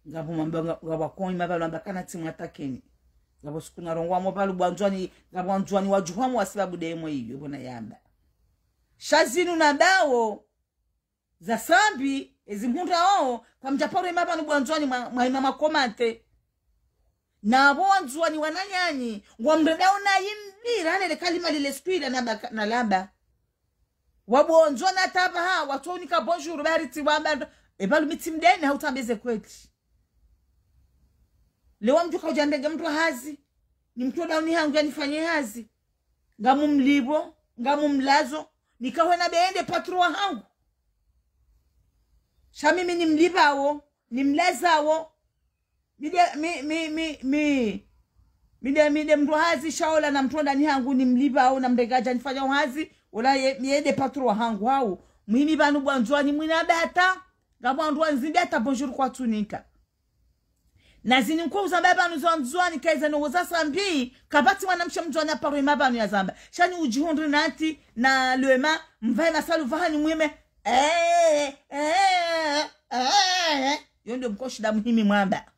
Ngapvo mamba nga-, ngapvo konyi mapvalo amba kana tsi mwatakeni. Ngapvo siku narongowa mo pvalo bwa Ndzuwani, ngapvo Wandzuwani wadjuha mo wasibabu de mwe iyo pvo nayamba. Sha zinu nambawo za Sambi, ezi mhundra owo, kamdjaparo ima pvanu bwa Ndzuwani mwa, mwa ima makomante. Napvo Wandzuwani wananyanyi, ngwamrendao na yimbi, rale le kalima lile siku ila nabaka-, nalamba. Wabondzwa na taba ha, watsonika bonjour, bari tsi wamba, e pvalo mi tsi mdeni, hau tsambe ze kweli. Lewo mdru kaudja ndrenge mdru hazi, ni mdru dauni hangu yanifanye hazi. Ngamumlipvo, ngamumlazo, nikahwena be yende patron wa hangu. Sha mimi nimlipvawo, nimlazawo, mi de, mi, mi, mi, mi. Mi de, mi de mdru hazi sha ola na mdru ndani hangu nimlipvao na mdru kadja nifanya hazi. Ola ye, ye de patron wa hangu hau. Muhimi pvanu bwa Ndzuwani mwina bata. Ngapvo wandru wandzimbi hata bonjour kwatsunika. Na zini nkuu zamba pvanu za Ndzuwani kaiza no za Sambi. Kapvatsi mwanamshe Mndzuwani aparo ima pvanu yazamba. Sha nyi udjihundri nanti na lwema. Mvae masalu pvahanu mwime. Eh, eh, eh. Yo nde mkoshi da muhimi mwamba.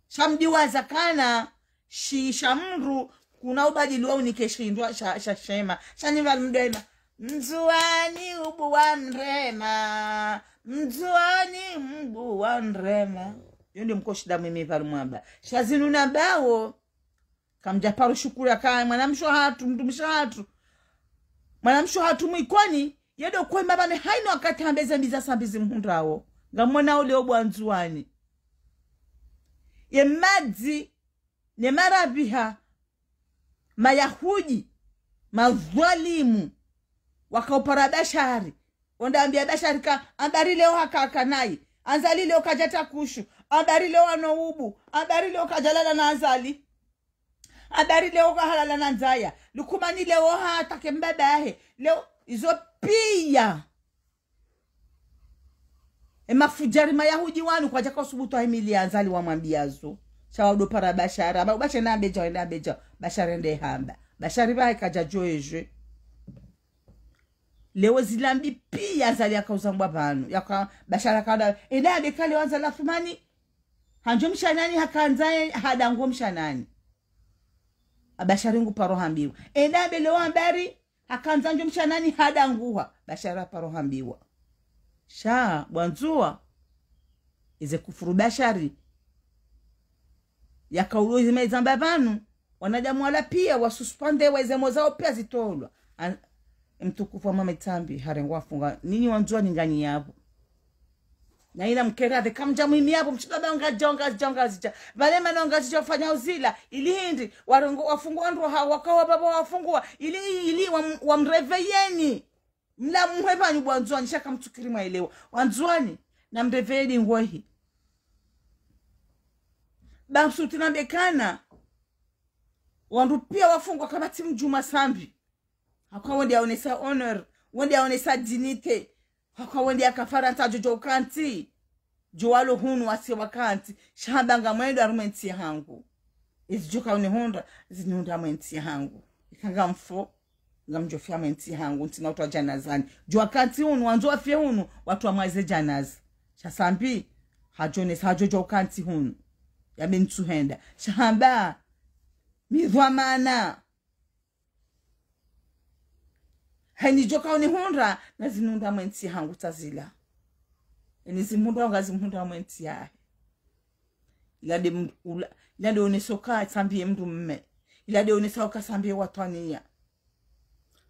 Sha mdiwaza kana, shi sha mdru, kuna ubadili wa unike shindwa sha, sha shema. Sha ni pvalo mdema. Mndzuwani ubuwa mrema. Mndzuwani mbuwa mrema. Yo nde mkoshi da muhimi pvalo mwamba. Sha zinu nambawo. Kamdjaparo shukura ka mwanamshe hatru, mdrumshe hatru. Mwanamshe hatru mwikoni, ye do kwema pvanu haina wakati hambe ze mbi za Sambi zimhundrawo. Ngamwonao lewo bwa Ndzuwani. Ye madzi, ne marabiha, Mayahudi, madhwalimu, wakaupara Bashari. Wandra ambia Bashari ka, Ambari lewo haka haka nayi. Anzali lewo kadja takushu. Ambari lewo ano ubu. Ambari lewo kadja lala na Anzali. Habari leo kahalala na ndzaya. Lukumani leo hatake mbaba yahe. Leo izo piya. E mafujari Mayahudi wanu kwadjaka usubutu wahimiliya Anzali wamwambiya zo. Sha wado para Bashara. Ba, Bashara nambedja, wende ambedja. Bashara nde hamba. Bashara bahe kadjadjo ejwe. Leo zilambi piya Anzali yakauzambwa pvanu. Yaka, Bashara kada, enda abeka leo Anzali Athumani. Handjo mshanani hakandza ye, hadanguha mshanani. Abashari ngu paro hambiwa. Enda ambe leo Ambari, hakandza ndjo mshanani hadanguha. Bashari paro hambiwa. Sha, bwandzua. Ize kufuru Bashari. Yakaulo ize maizamba pvanu. Wanadamu wala piya, wasuspandewa ize mo zao piya zitolwa. An-, mtukufu wa Mohamed Sambi, harengwa afunga. Ninyi wandzua ni nganyi yapvo. Na ila mkera de kamdja muhimi yapvo, mshibaba Ngazidja, Ngazidja, Ngazidja. Pvale mana Ngazidja ufanya uzila, ili hindri, warongo, wafungua ndroha, wakawa baba wafungua, ili, ili wam-, wamreveyeni. Mla muhe pvanyu bwandzua, ni sha kamtsukiri mwaelewa. Wandzua ni, namreveyeni ngwehi. Bamsuti nambekana, wandru piya wafungua kapvatsi mdjuma Sambi. Haka wende yaonesa honneur, wende yaonesa dignité. Haka wende yaka Farantsa djo djo ukantsi. Djo walo hunu wasi wakantsi. Sha hamba ngamwendo harumwa entsi yahangu. Izi djo kaunihundra, zinihundra harumwa entsi yahangu. Ika ngamfo, ngamdjo fiya harumwa entsi yahangu. Ntsina utwa djanazani. Djo wakantsi hunu, wandzo wafiye hunu, watru wamwaze djanaza. Sha Sambi, hadjonesa, hadjo djo ukantsi hunu. Yabe ntsuhenda. Sha hamba, mi dhwamana. Heni djo kaunihundra, nazinihundra harumwa entsi yahangu tsazila. Heni zimhundra, ngazimhundra harumwa entsi yahe. Ila de mdru, ula, ila de oneso ka Sambi ye mdru mme. Ila de oneso ka Sambi ye watwaniya.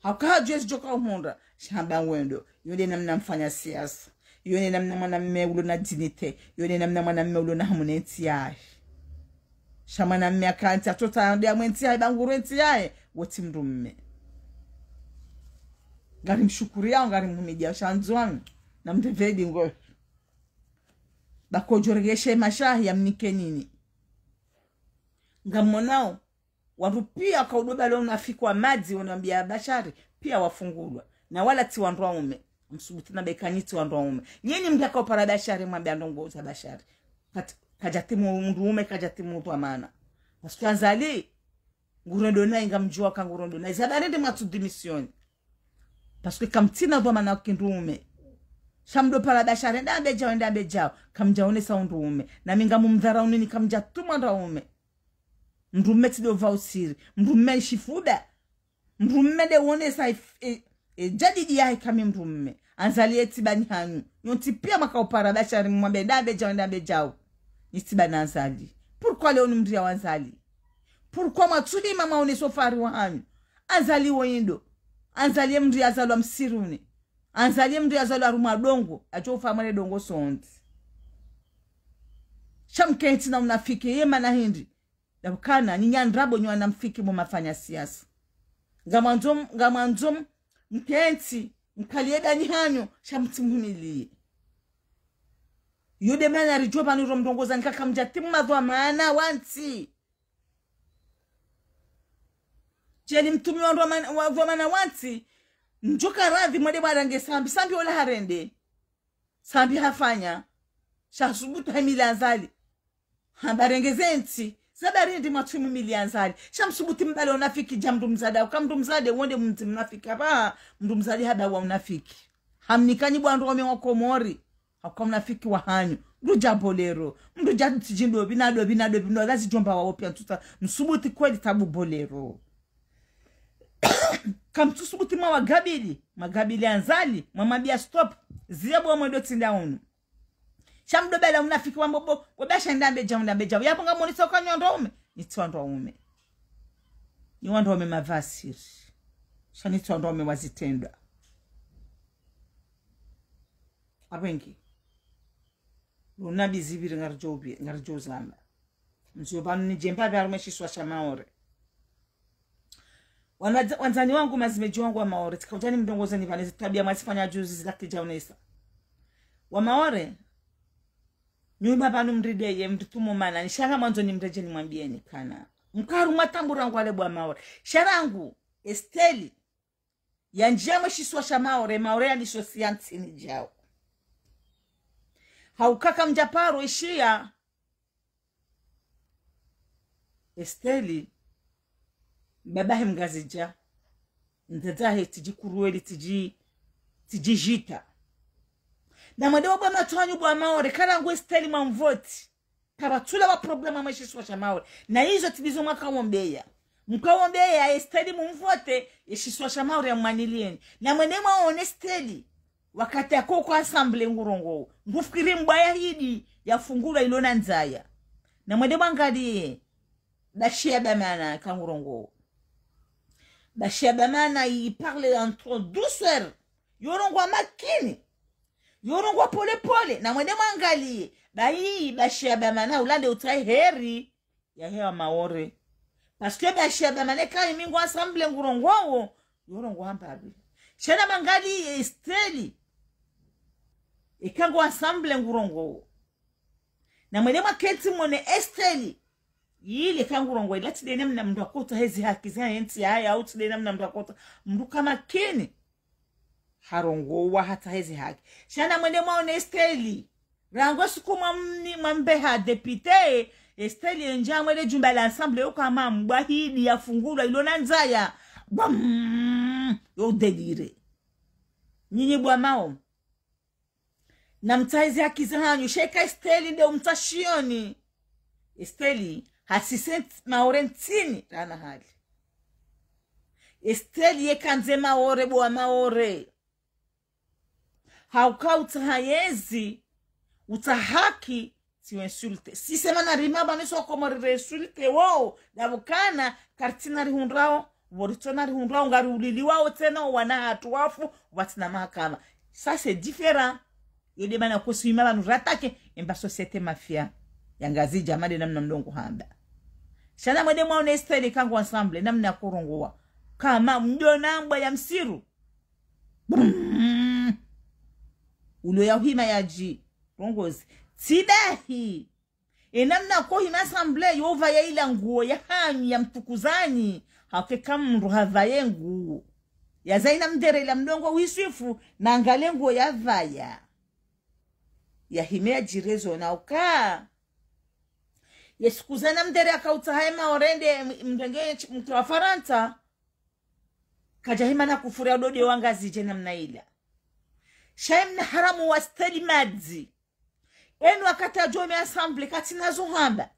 Hauka hadjuwa ezi djo kaumhundra, sha hamba ngwendo. Iyo de namna mfanya siasa. Iyo de namna mwanamme ulo na dignité. Iyo de namna mwanamme ulo na hamu ne entsi yahe. Sha mwanamme akantsi, atsotsaha ande amwe ntsi yahe, ba ngurwe ntsi yahe, wo tsi mdrumme. Ngarimshukuriyao, ngarimhumidiyao, sha ndzwani, na mtevedi ngo. Ba kodjoregeshe mashahi ya mnike nini. Ngamonao, wandru piya waka udoba lo unafiki wa madzi, wanambiya Bashari, piya wafungulwa. Na wala tsi wandru waume. Msubuti na beka nyi tsi wandru waume. Nyinyi mdjaka upara Bashari, mwambiya ndrongo za Bashari. Kat-, kadjatimu mdrume, kadjatimu dhwamana. Parce que Azali, ngurendo nayi, ngamdjuwa ka ngurendo nayi. Za barende mwatsu démissionner. Parce que kamtsina dhwamana kindrume. Sha mdopara Bashari, ndambe djao, ndambe djao. Kamdjaonesa undrume. Na mi ngamumdharau nini, kamdjatumwa ndrume. Mdrume tsi ndo pvao siri. Mdrume shifuda. Mdrume nde wonesa if-, e, e, djadidi yahe kami mdrume. Azali ye tsi bani hanyu. Nyontsi piya mwaka upara Bashari mwambe ndambe djao, ndambe djao. Nyi tsi bani Azali. Pourquoi leo numdriya wa Azali? Pourquoi mwatsuhima mwaonesa ufahari wa hanyu? Azali wo indo. Azali ye mdru yazalwa msiruni. Azali ye mdru yazalwa harumwa dongo. Adjo ufa mwele dongo sontsi. Sha mkentsi na unafiki, ye mana hindri. Ndapvo kana, nyi nyandrabo nyi wanamfiki mumafanya siasa. Ngamwandzo, ngamwandzo mkentsi, mkaliye dani hanyu, sha mtsimhumiliye. Yo nde mana ridjo pvanu ro mrongoza nyi ka kamdjatimu madhwamana wa ntsi. Djeli mtumi wa ndrwamana, wa, dhwamana wa ntsi, mdjoka radhi mwende mwarange Sambi, Sambi ola harende. Sambi hafanya. Sha subutu hahimili Azali. Hamba rengeze ntsi. Za barende mwatsuhimili Azali. Sha msubuti mbale unafiki dja mdru mzade. Uka mdru mzade, wo nde mdru mnafiki. Hamba, mdru mzade hamba wa unafiki. Hamnikani bwa ndrwame wa Komori. Hauka unafiki wa hanyu. Mdru dja bolero. Mdru dja tsi djindopvi, na dopvi, na dopvi, mdru wadhazi djomba wa opia ntuta. Msubuti kweli tabu bolero. Kamtsusubuti mwa wagabili, mwagabili Azali, mwamwambiya stop, ziya bwa mwendo tsinda unu. Sha mdopvala unafiki wa mbobo, wabasha ndambe djao, ndambe djao. Yapvo ngamonesa uka nyi wandrume, nyi tsi wandrume. Nyi wandrume mavasiri. Sha nyi tsi wandrume wazitrendwa. Apvengi. Luna bizibiri ngaridjo ubi, ngaridjo uzamba. Mzio pvanu nidje mbapvi harumwa shisiwa sha Maore. Wana-, wandzani wangu, mazimedji wangu wa Maore, tsika udja nimrongoze ni pvanu ezi twabiya mwazifanya juzi zidakidja unesa. Wa Maore, nyuma pvanu mrideye, mritumu mana, ni sha ngamwandzo nimredjeyi nimwambiyeni kana. Mkaru mwatambura ngwale bwa Maore. Sha rangu, Esteli, yandjiya mwe shisiwa sha Maore, Maore yandisho siya ntsini djao. Hauka kamdja paro ishiya. Esteli, mbaba he mngazidja. Mdzadze he tsidji kuruweli, tsidji, tsidji djita. Na mwende wabwa matso hanyu bwa Maore, ka rangu Esteli mwamvoti. Kapvatsula wa problème mwe shisiwa sha Maore. Na izo tsi ndizo mwakawombeya. Mkawombeya Esteli mumvote, ye shisiwa sha Maore yamwaniliyeni. Na mwende mwaone Esteli. Wakati yako kwa assemblée ngurongowo. Ngufikiri mbwa yahidi yafungulwa ilo na ndzaya. Na mwende mwangaliye. Bashia Bamana ka ngurongowo. Bashia Bamana, il parle en trop douceur. Yorongowa makini. Yorongowa pole pole. Na mwende mwangaliye. Bayi, Bashia Bamana, ulande utsahe heri yahe wa Maore. Parce que Bashia Bamana eka imi ngo assemblée ngurongowo, yorongowa mbapvi. Sha na mwangaliye Esteli. Eka ngo assemblée ngurongowo. Na mwende mwakentsi mwone Esteli. Yile ka ngurongowo, ila tsi nde namna mndru akotsaha ezi haki za yentsi yahahe, au tsi nde namna mndru akotsaha. Mndru ka makini. Harongowa hata hezi haki. Sha na mwende mwaone Esteli. Rangu suku mwamni-, mwambeha député, Esteli yendja mwele djumba la assemblée, uka mambwa hidi yafungulwa ilo na ndzaya. Bwam! Yo délire. Nyinyi bwa Maore. Na mtsahe ezi haki za hanyu, sha eka Esteli nde umtsashiyoni. Esteli, hasise nt-, Maore ntsini, rana hali. Esteli yeka ndze Maore, bwa Maore. Hauka utsaha yezi, utsaha haki, tsi insulte. Sisi mana rima pvanu soko mori re insulte wo, ndapvo kana, karitsina rihundrawo, pvo ritsona rihundrawo, ngariuliliwawo tsena, wo wana hatru wafu, pvwatsina mahakama. Ça, c'est différent. Yo nde mana kosi ima pvanu ratake, emba société mafia. Ya Ngazidja, made namna mlongo hamba. Sha namwende mwaone Estelle ka ngu ensemble, namna yakorongowa. Kama mdjo na mbwa ya msiru. Brum. Ulo ya uhima yadji rongozi. Tsi bahi. Ye namna yakohima ensemble, yopvaya ila nguo yahanyu ya mtukuzani. Hauka eka mndru hapvaye nguo ya zaina mdere ila mdrongo uhiswifu, na ngale nguo yapvaya. Yahime yadjireze na uka. Ye siku zaina mdere yakautsaha ye Maore yende m-, mrenge ch-, mke wa Farantsa. Kadjahima na kufuru ya udode wa Ngazidja namna ila. Sha ye mna haramu wa Estelle Madzi. Enu wakati yadjo hime ensemble katsina zo hamba.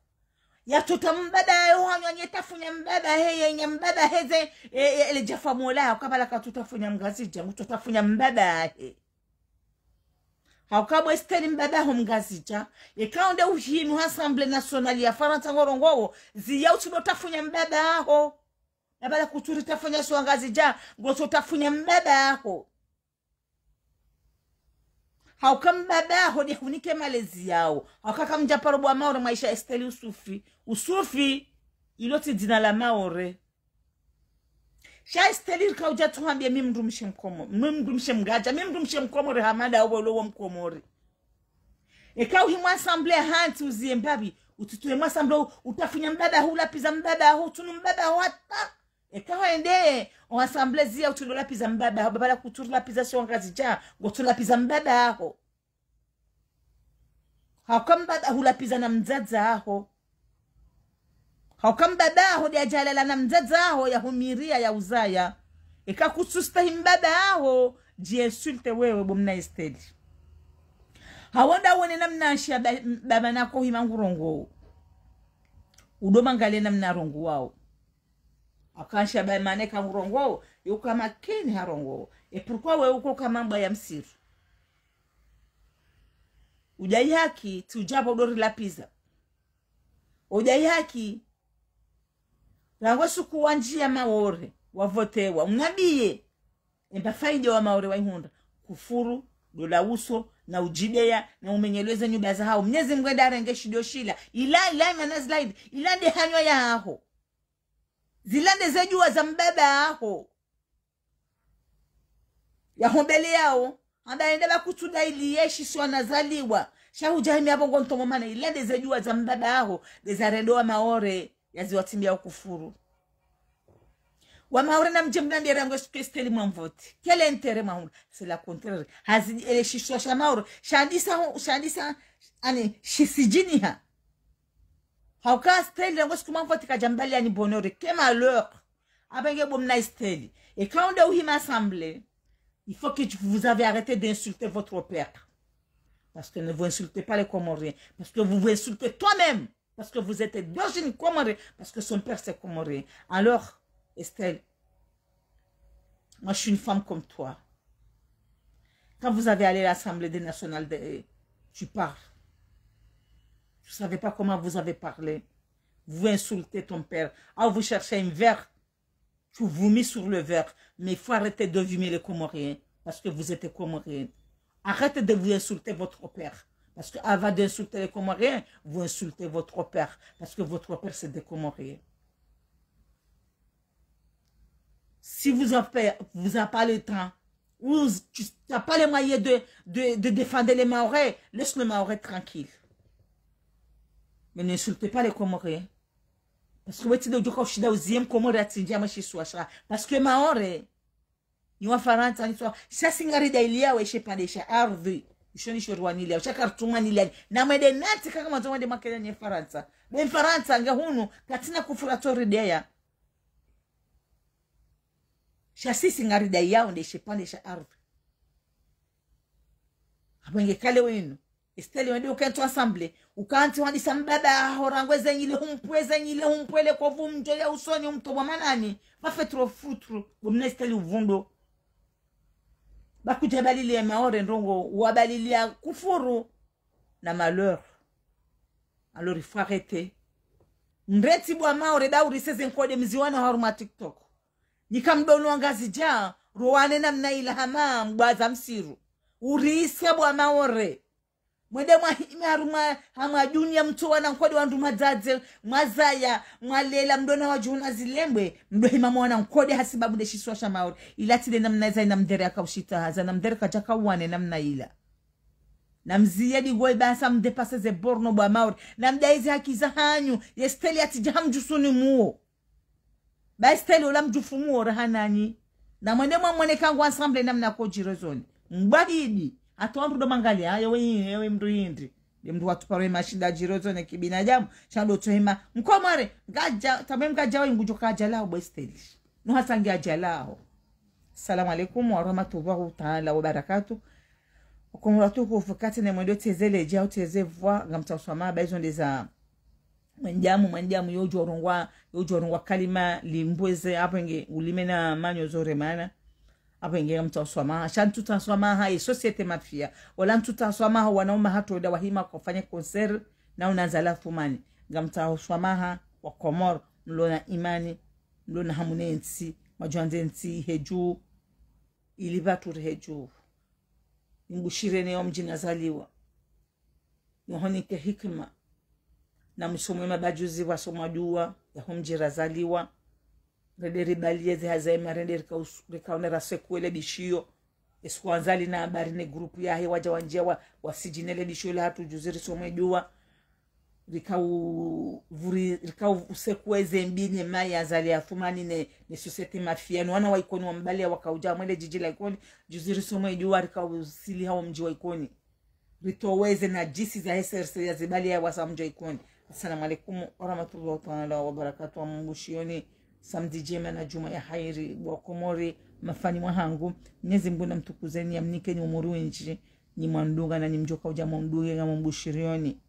Yatsuta mbaba yaho hanyu, anye tafunya mbaba he, ye nya mbaba he ze, e, e, ele djafa mola, ukabala katsuta funya Mngazidja, ngutsuta funya mbaba he. Hauka bo Estelle mbaba ho Mngazidja, eka onde uhinu ha Assemblée Nationale ya Farantsa ngorongowo, ziya utsudo tafunya mbaba ho. Nabala kutsuri tafunya si Wangazidja, ngotso tafunya mbaba ho. Hauka mbaba ho nde hunike malezi yawo. Hauka kamdja paro bo wa Maore mwaisha Estelle usufi. Usufi, ilo tsi dzina la Maore. Sha Estelle rika udja tuhambie mi mndru mshe Mkomo-, mi mndru mshe Mngadja, mi mndru mshe Mkomori hama nda obo lo wo Mkomori. Eka uhimwa Assemblée hantsi uziye mbapvi, utsitowe mwa Assemblée u-, utafunya mbaba ho, ulapviza mbaba ho, utsunu mbaba ho hata. Eka hwende, o Assemblée ziya utsudo lapviza mbaba ho, babala kutsuri lapviza si Wangazidja, ngotso lapviza mbaba ho. Hauka mbaba hulapviza na mdzadze waho. Hauka mbaba ho nde yadjalala na mdzadze waho yahumiriya ya uzaya. Eka kutsustahi mbaba waho, dji insulte wewe bo mna Estelle. Hawonda wone namna nshiya ba-, baba nako hima ngurongowo. Udo mwangalie namna rongowawo. Hauka nshiya baba neka ngurongowo, yo uka makini harongowo. Et pourquoi wewe uko kama mbwa ya msiru? Udjayi haki, tsi udja pvo udo rilapviza. Udjayi haki, rangu suku wandjiya Maore, wavotewa, unabiye. Emba faida wa Maore waihundra. Kufuru, dola uso, na udjideya, na umenyelweze nyumba zahawo. Mnyezi Mngu enda arenge shido shila. Ila, ila, imana zilaidi. Ila nde hanywa yaho. Zila nde ze djuwa za mbaba waho. Yahombeleyawo. Hamba enda ba kutsuda ili ye shisiwa nazaliwa. Sha hudja himi apvo ngo mtomo mana ila nde ze djuwa za mbaba waho. Nde za rendo wa Maore. Yaziwatimbiya ukufuru. Wa Maore namdje mnambie rangu suku Estelle mwamvote. Quel intérêt mwahundra? C'est la contraire. Hazi ele shisiwa sha Maore. Shandisa ho-, shandisa, ani, shisidjiniha. Hauka Estelle rangu suku mwamvote kadja mbaliya ni bonheur. Quel malheur. Apvo nge bo mna Estelle. Eka onde uhima Assemblée, il faut que vous avez arrêté d'insulter votre père. Parce que ne vous insultez pas les Comoriens. Parce que vous vous insultez toi-même. Parce que vous êtes d'origine comorienne. Parce que son père, c'est comorien. Alors, Estelle, moi, je suis une femme comme toi. Quand vous avez allé à l'Assemblée des Nationales, de, tu parles. Je ne savais pas comment vous avez parlé. Vous insultez ton père. Ah, vous cherchez un verre. Tu vomis sur le verre. Mais il faut arrêter de vimer les Comoriens. Parce que vous êtes Comoriens. Arrêtez de vous insulter votre père. Parce que avant d'insulter les Comoriens, vous insultez votre père. Parce que votre père, c'est des Comoriens. Si vous n'avez, vous n'avez pas le temps, ou tu n'as pas les moyens de, de, de défendre les Mahorais, laisse les Mahorais tranquilles. Mais n'insultez pas les Comoriens. Parce que wetsi ndo djoka ushinda uziye Mkomori atsindjia mwe shisiwa sha. Parce que Maore, ni Wafarantsa, ni swa, sha si ngaridailiyawo eshe pvandre sha ardhwi. Isho ni shorwaniliyawo, sha karitsumwaniliya. Na mwende nati kaka mwandzo mwende mwakenya nye Farantsa. Be Mfarantsa, nge hunu, katsina kufura tsorideya. Sha sisi ngaridaiyawo nde eshe pvandre sha ardhwi. Apvo nge kale wenu. Estelle wende ukentsi Assemblée. Ukantsi wandisa mbaba waho rangu eze nyile humpwe, eze nyile humpwe le kovu mdjo ya usoni umtobwa manani. Va fait trop foutre. Bo mna Estelle uvundo. Ba kudja baliliya Maore ndrongo, wabaliliya kufuru na malheur. Alors, il faut arrêter. Mrentsi bo wa Maore, da urise ze nkode mziwana harumwa TikTok. Nika mdono Wangazidja, rowane namna ila hama mbwa za msiru. Urise bo wa Maore. Mwende mwahime harumwa, hamwa dunia mtowa na nkode wandru mwadzadze, mwazaya, mwalela, mdru na wadjuhu na zilembwe, mdru hima mwana nkode hasibabu nde shisiwa sha Maore. Ila tsi nde namna iza ina mdere yakaushitaha, za na mdere kadjaka uwane namna ila. Na mziye digo ibasa mdepase ze borno bwa Maore. Na mdai ze haki zahanyu, ye Steli yatsidja hamdjusuni muo. Ba Steli ola mdjufu muo raha nanyi. Na mwende mwamwone kangu ensemble namna kodjirezoni. Mbwahidi. Hata wandru ndo mangalia, ha, yewe, yewe mdru hindri. Nde mdru watsuparo ye mashida djirezoni kibinadamu. Sha ndo tsohima. Mkomori, ngadja, tamwe mkadja wa ingudjo kadja lao bwe Steli. No hasa nge adja lao. Assalamu alaikum warahmatullahi taala wabarakatuh. Wakomori watukufu, kati ne mwendo tezele djao tezevwa, ngamtsaho swamaha, ba izo nde za mwendamu, mwendamu yodjo rongwa, yodjo rongwa kalima limbweze, apvo nge ulime na manyo zore mana. Apvo nge ngamtsaho swamaha, sha ntsutsaho swamaha, ye société mafia. Wala ntsutsaho swamaha, wanaume hatru wenda wahima kofanya concert, na unandzala fumani. Ngamtsaho swamaha, Wakomori, mlona imani, mlona hamu ne ntsi, mwadjwandze ntsi, hedju, ili pvatru ri hedju. Nimbushireni yo mdji nazaliwa. Nihonike hikima. Na msomwe mabajuzi wasomwa dua, ya ho mdji razaliwa. Rende ribaliye ze hazaima, rende rika us-, rikaone rasekuwe le bishiyo. Esiku andzali na habari ne grupu yahe wadja wandjia wa, wasidjine le bishiyo la hatru djuzi risomwe dua. Rikau vuri, rikau usekuwe ze mbi ne mayi Azali Assoumani ne, ne société mafia. No wana wa Ikoni wa mbaliya wakaudja mwele djidji la Ikoni. Djuzi risomwe dua rikau usiliha wo mdji wa Ikoni. Ritowe ze nadjisi za S R C ya zibaliya wasa mdji wa Ikoni. Assalamu alaikum warahmatullahi taala wabarakatuh. Wamumbushiyoni samedi djema na djumwa ya hairi. Wakomori, mafani mwahangu, Mnyezi Mngu namtukuzeni, yamnikeni umuri windji. Nyi mwandunga na nyi mdjoka udja mwandunge ngamumbushiriyoni.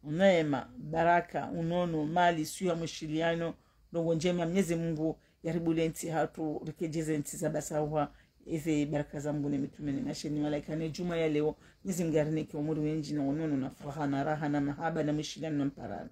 Neema, baraka, unono, mali, swiha, mwishiliyano, ndrongo ndjema, Mnyezi Mngu yaribuliye ntsi hatru, rikedjeze ntsi za basawa, eze baraka za Mngu ne mitume ne masheni malaika ne djumwa ya leo, Mnyezi Mngu yarinike umuri windji na unono na furaha na raha na mahaba na mwishiliyano na mparano.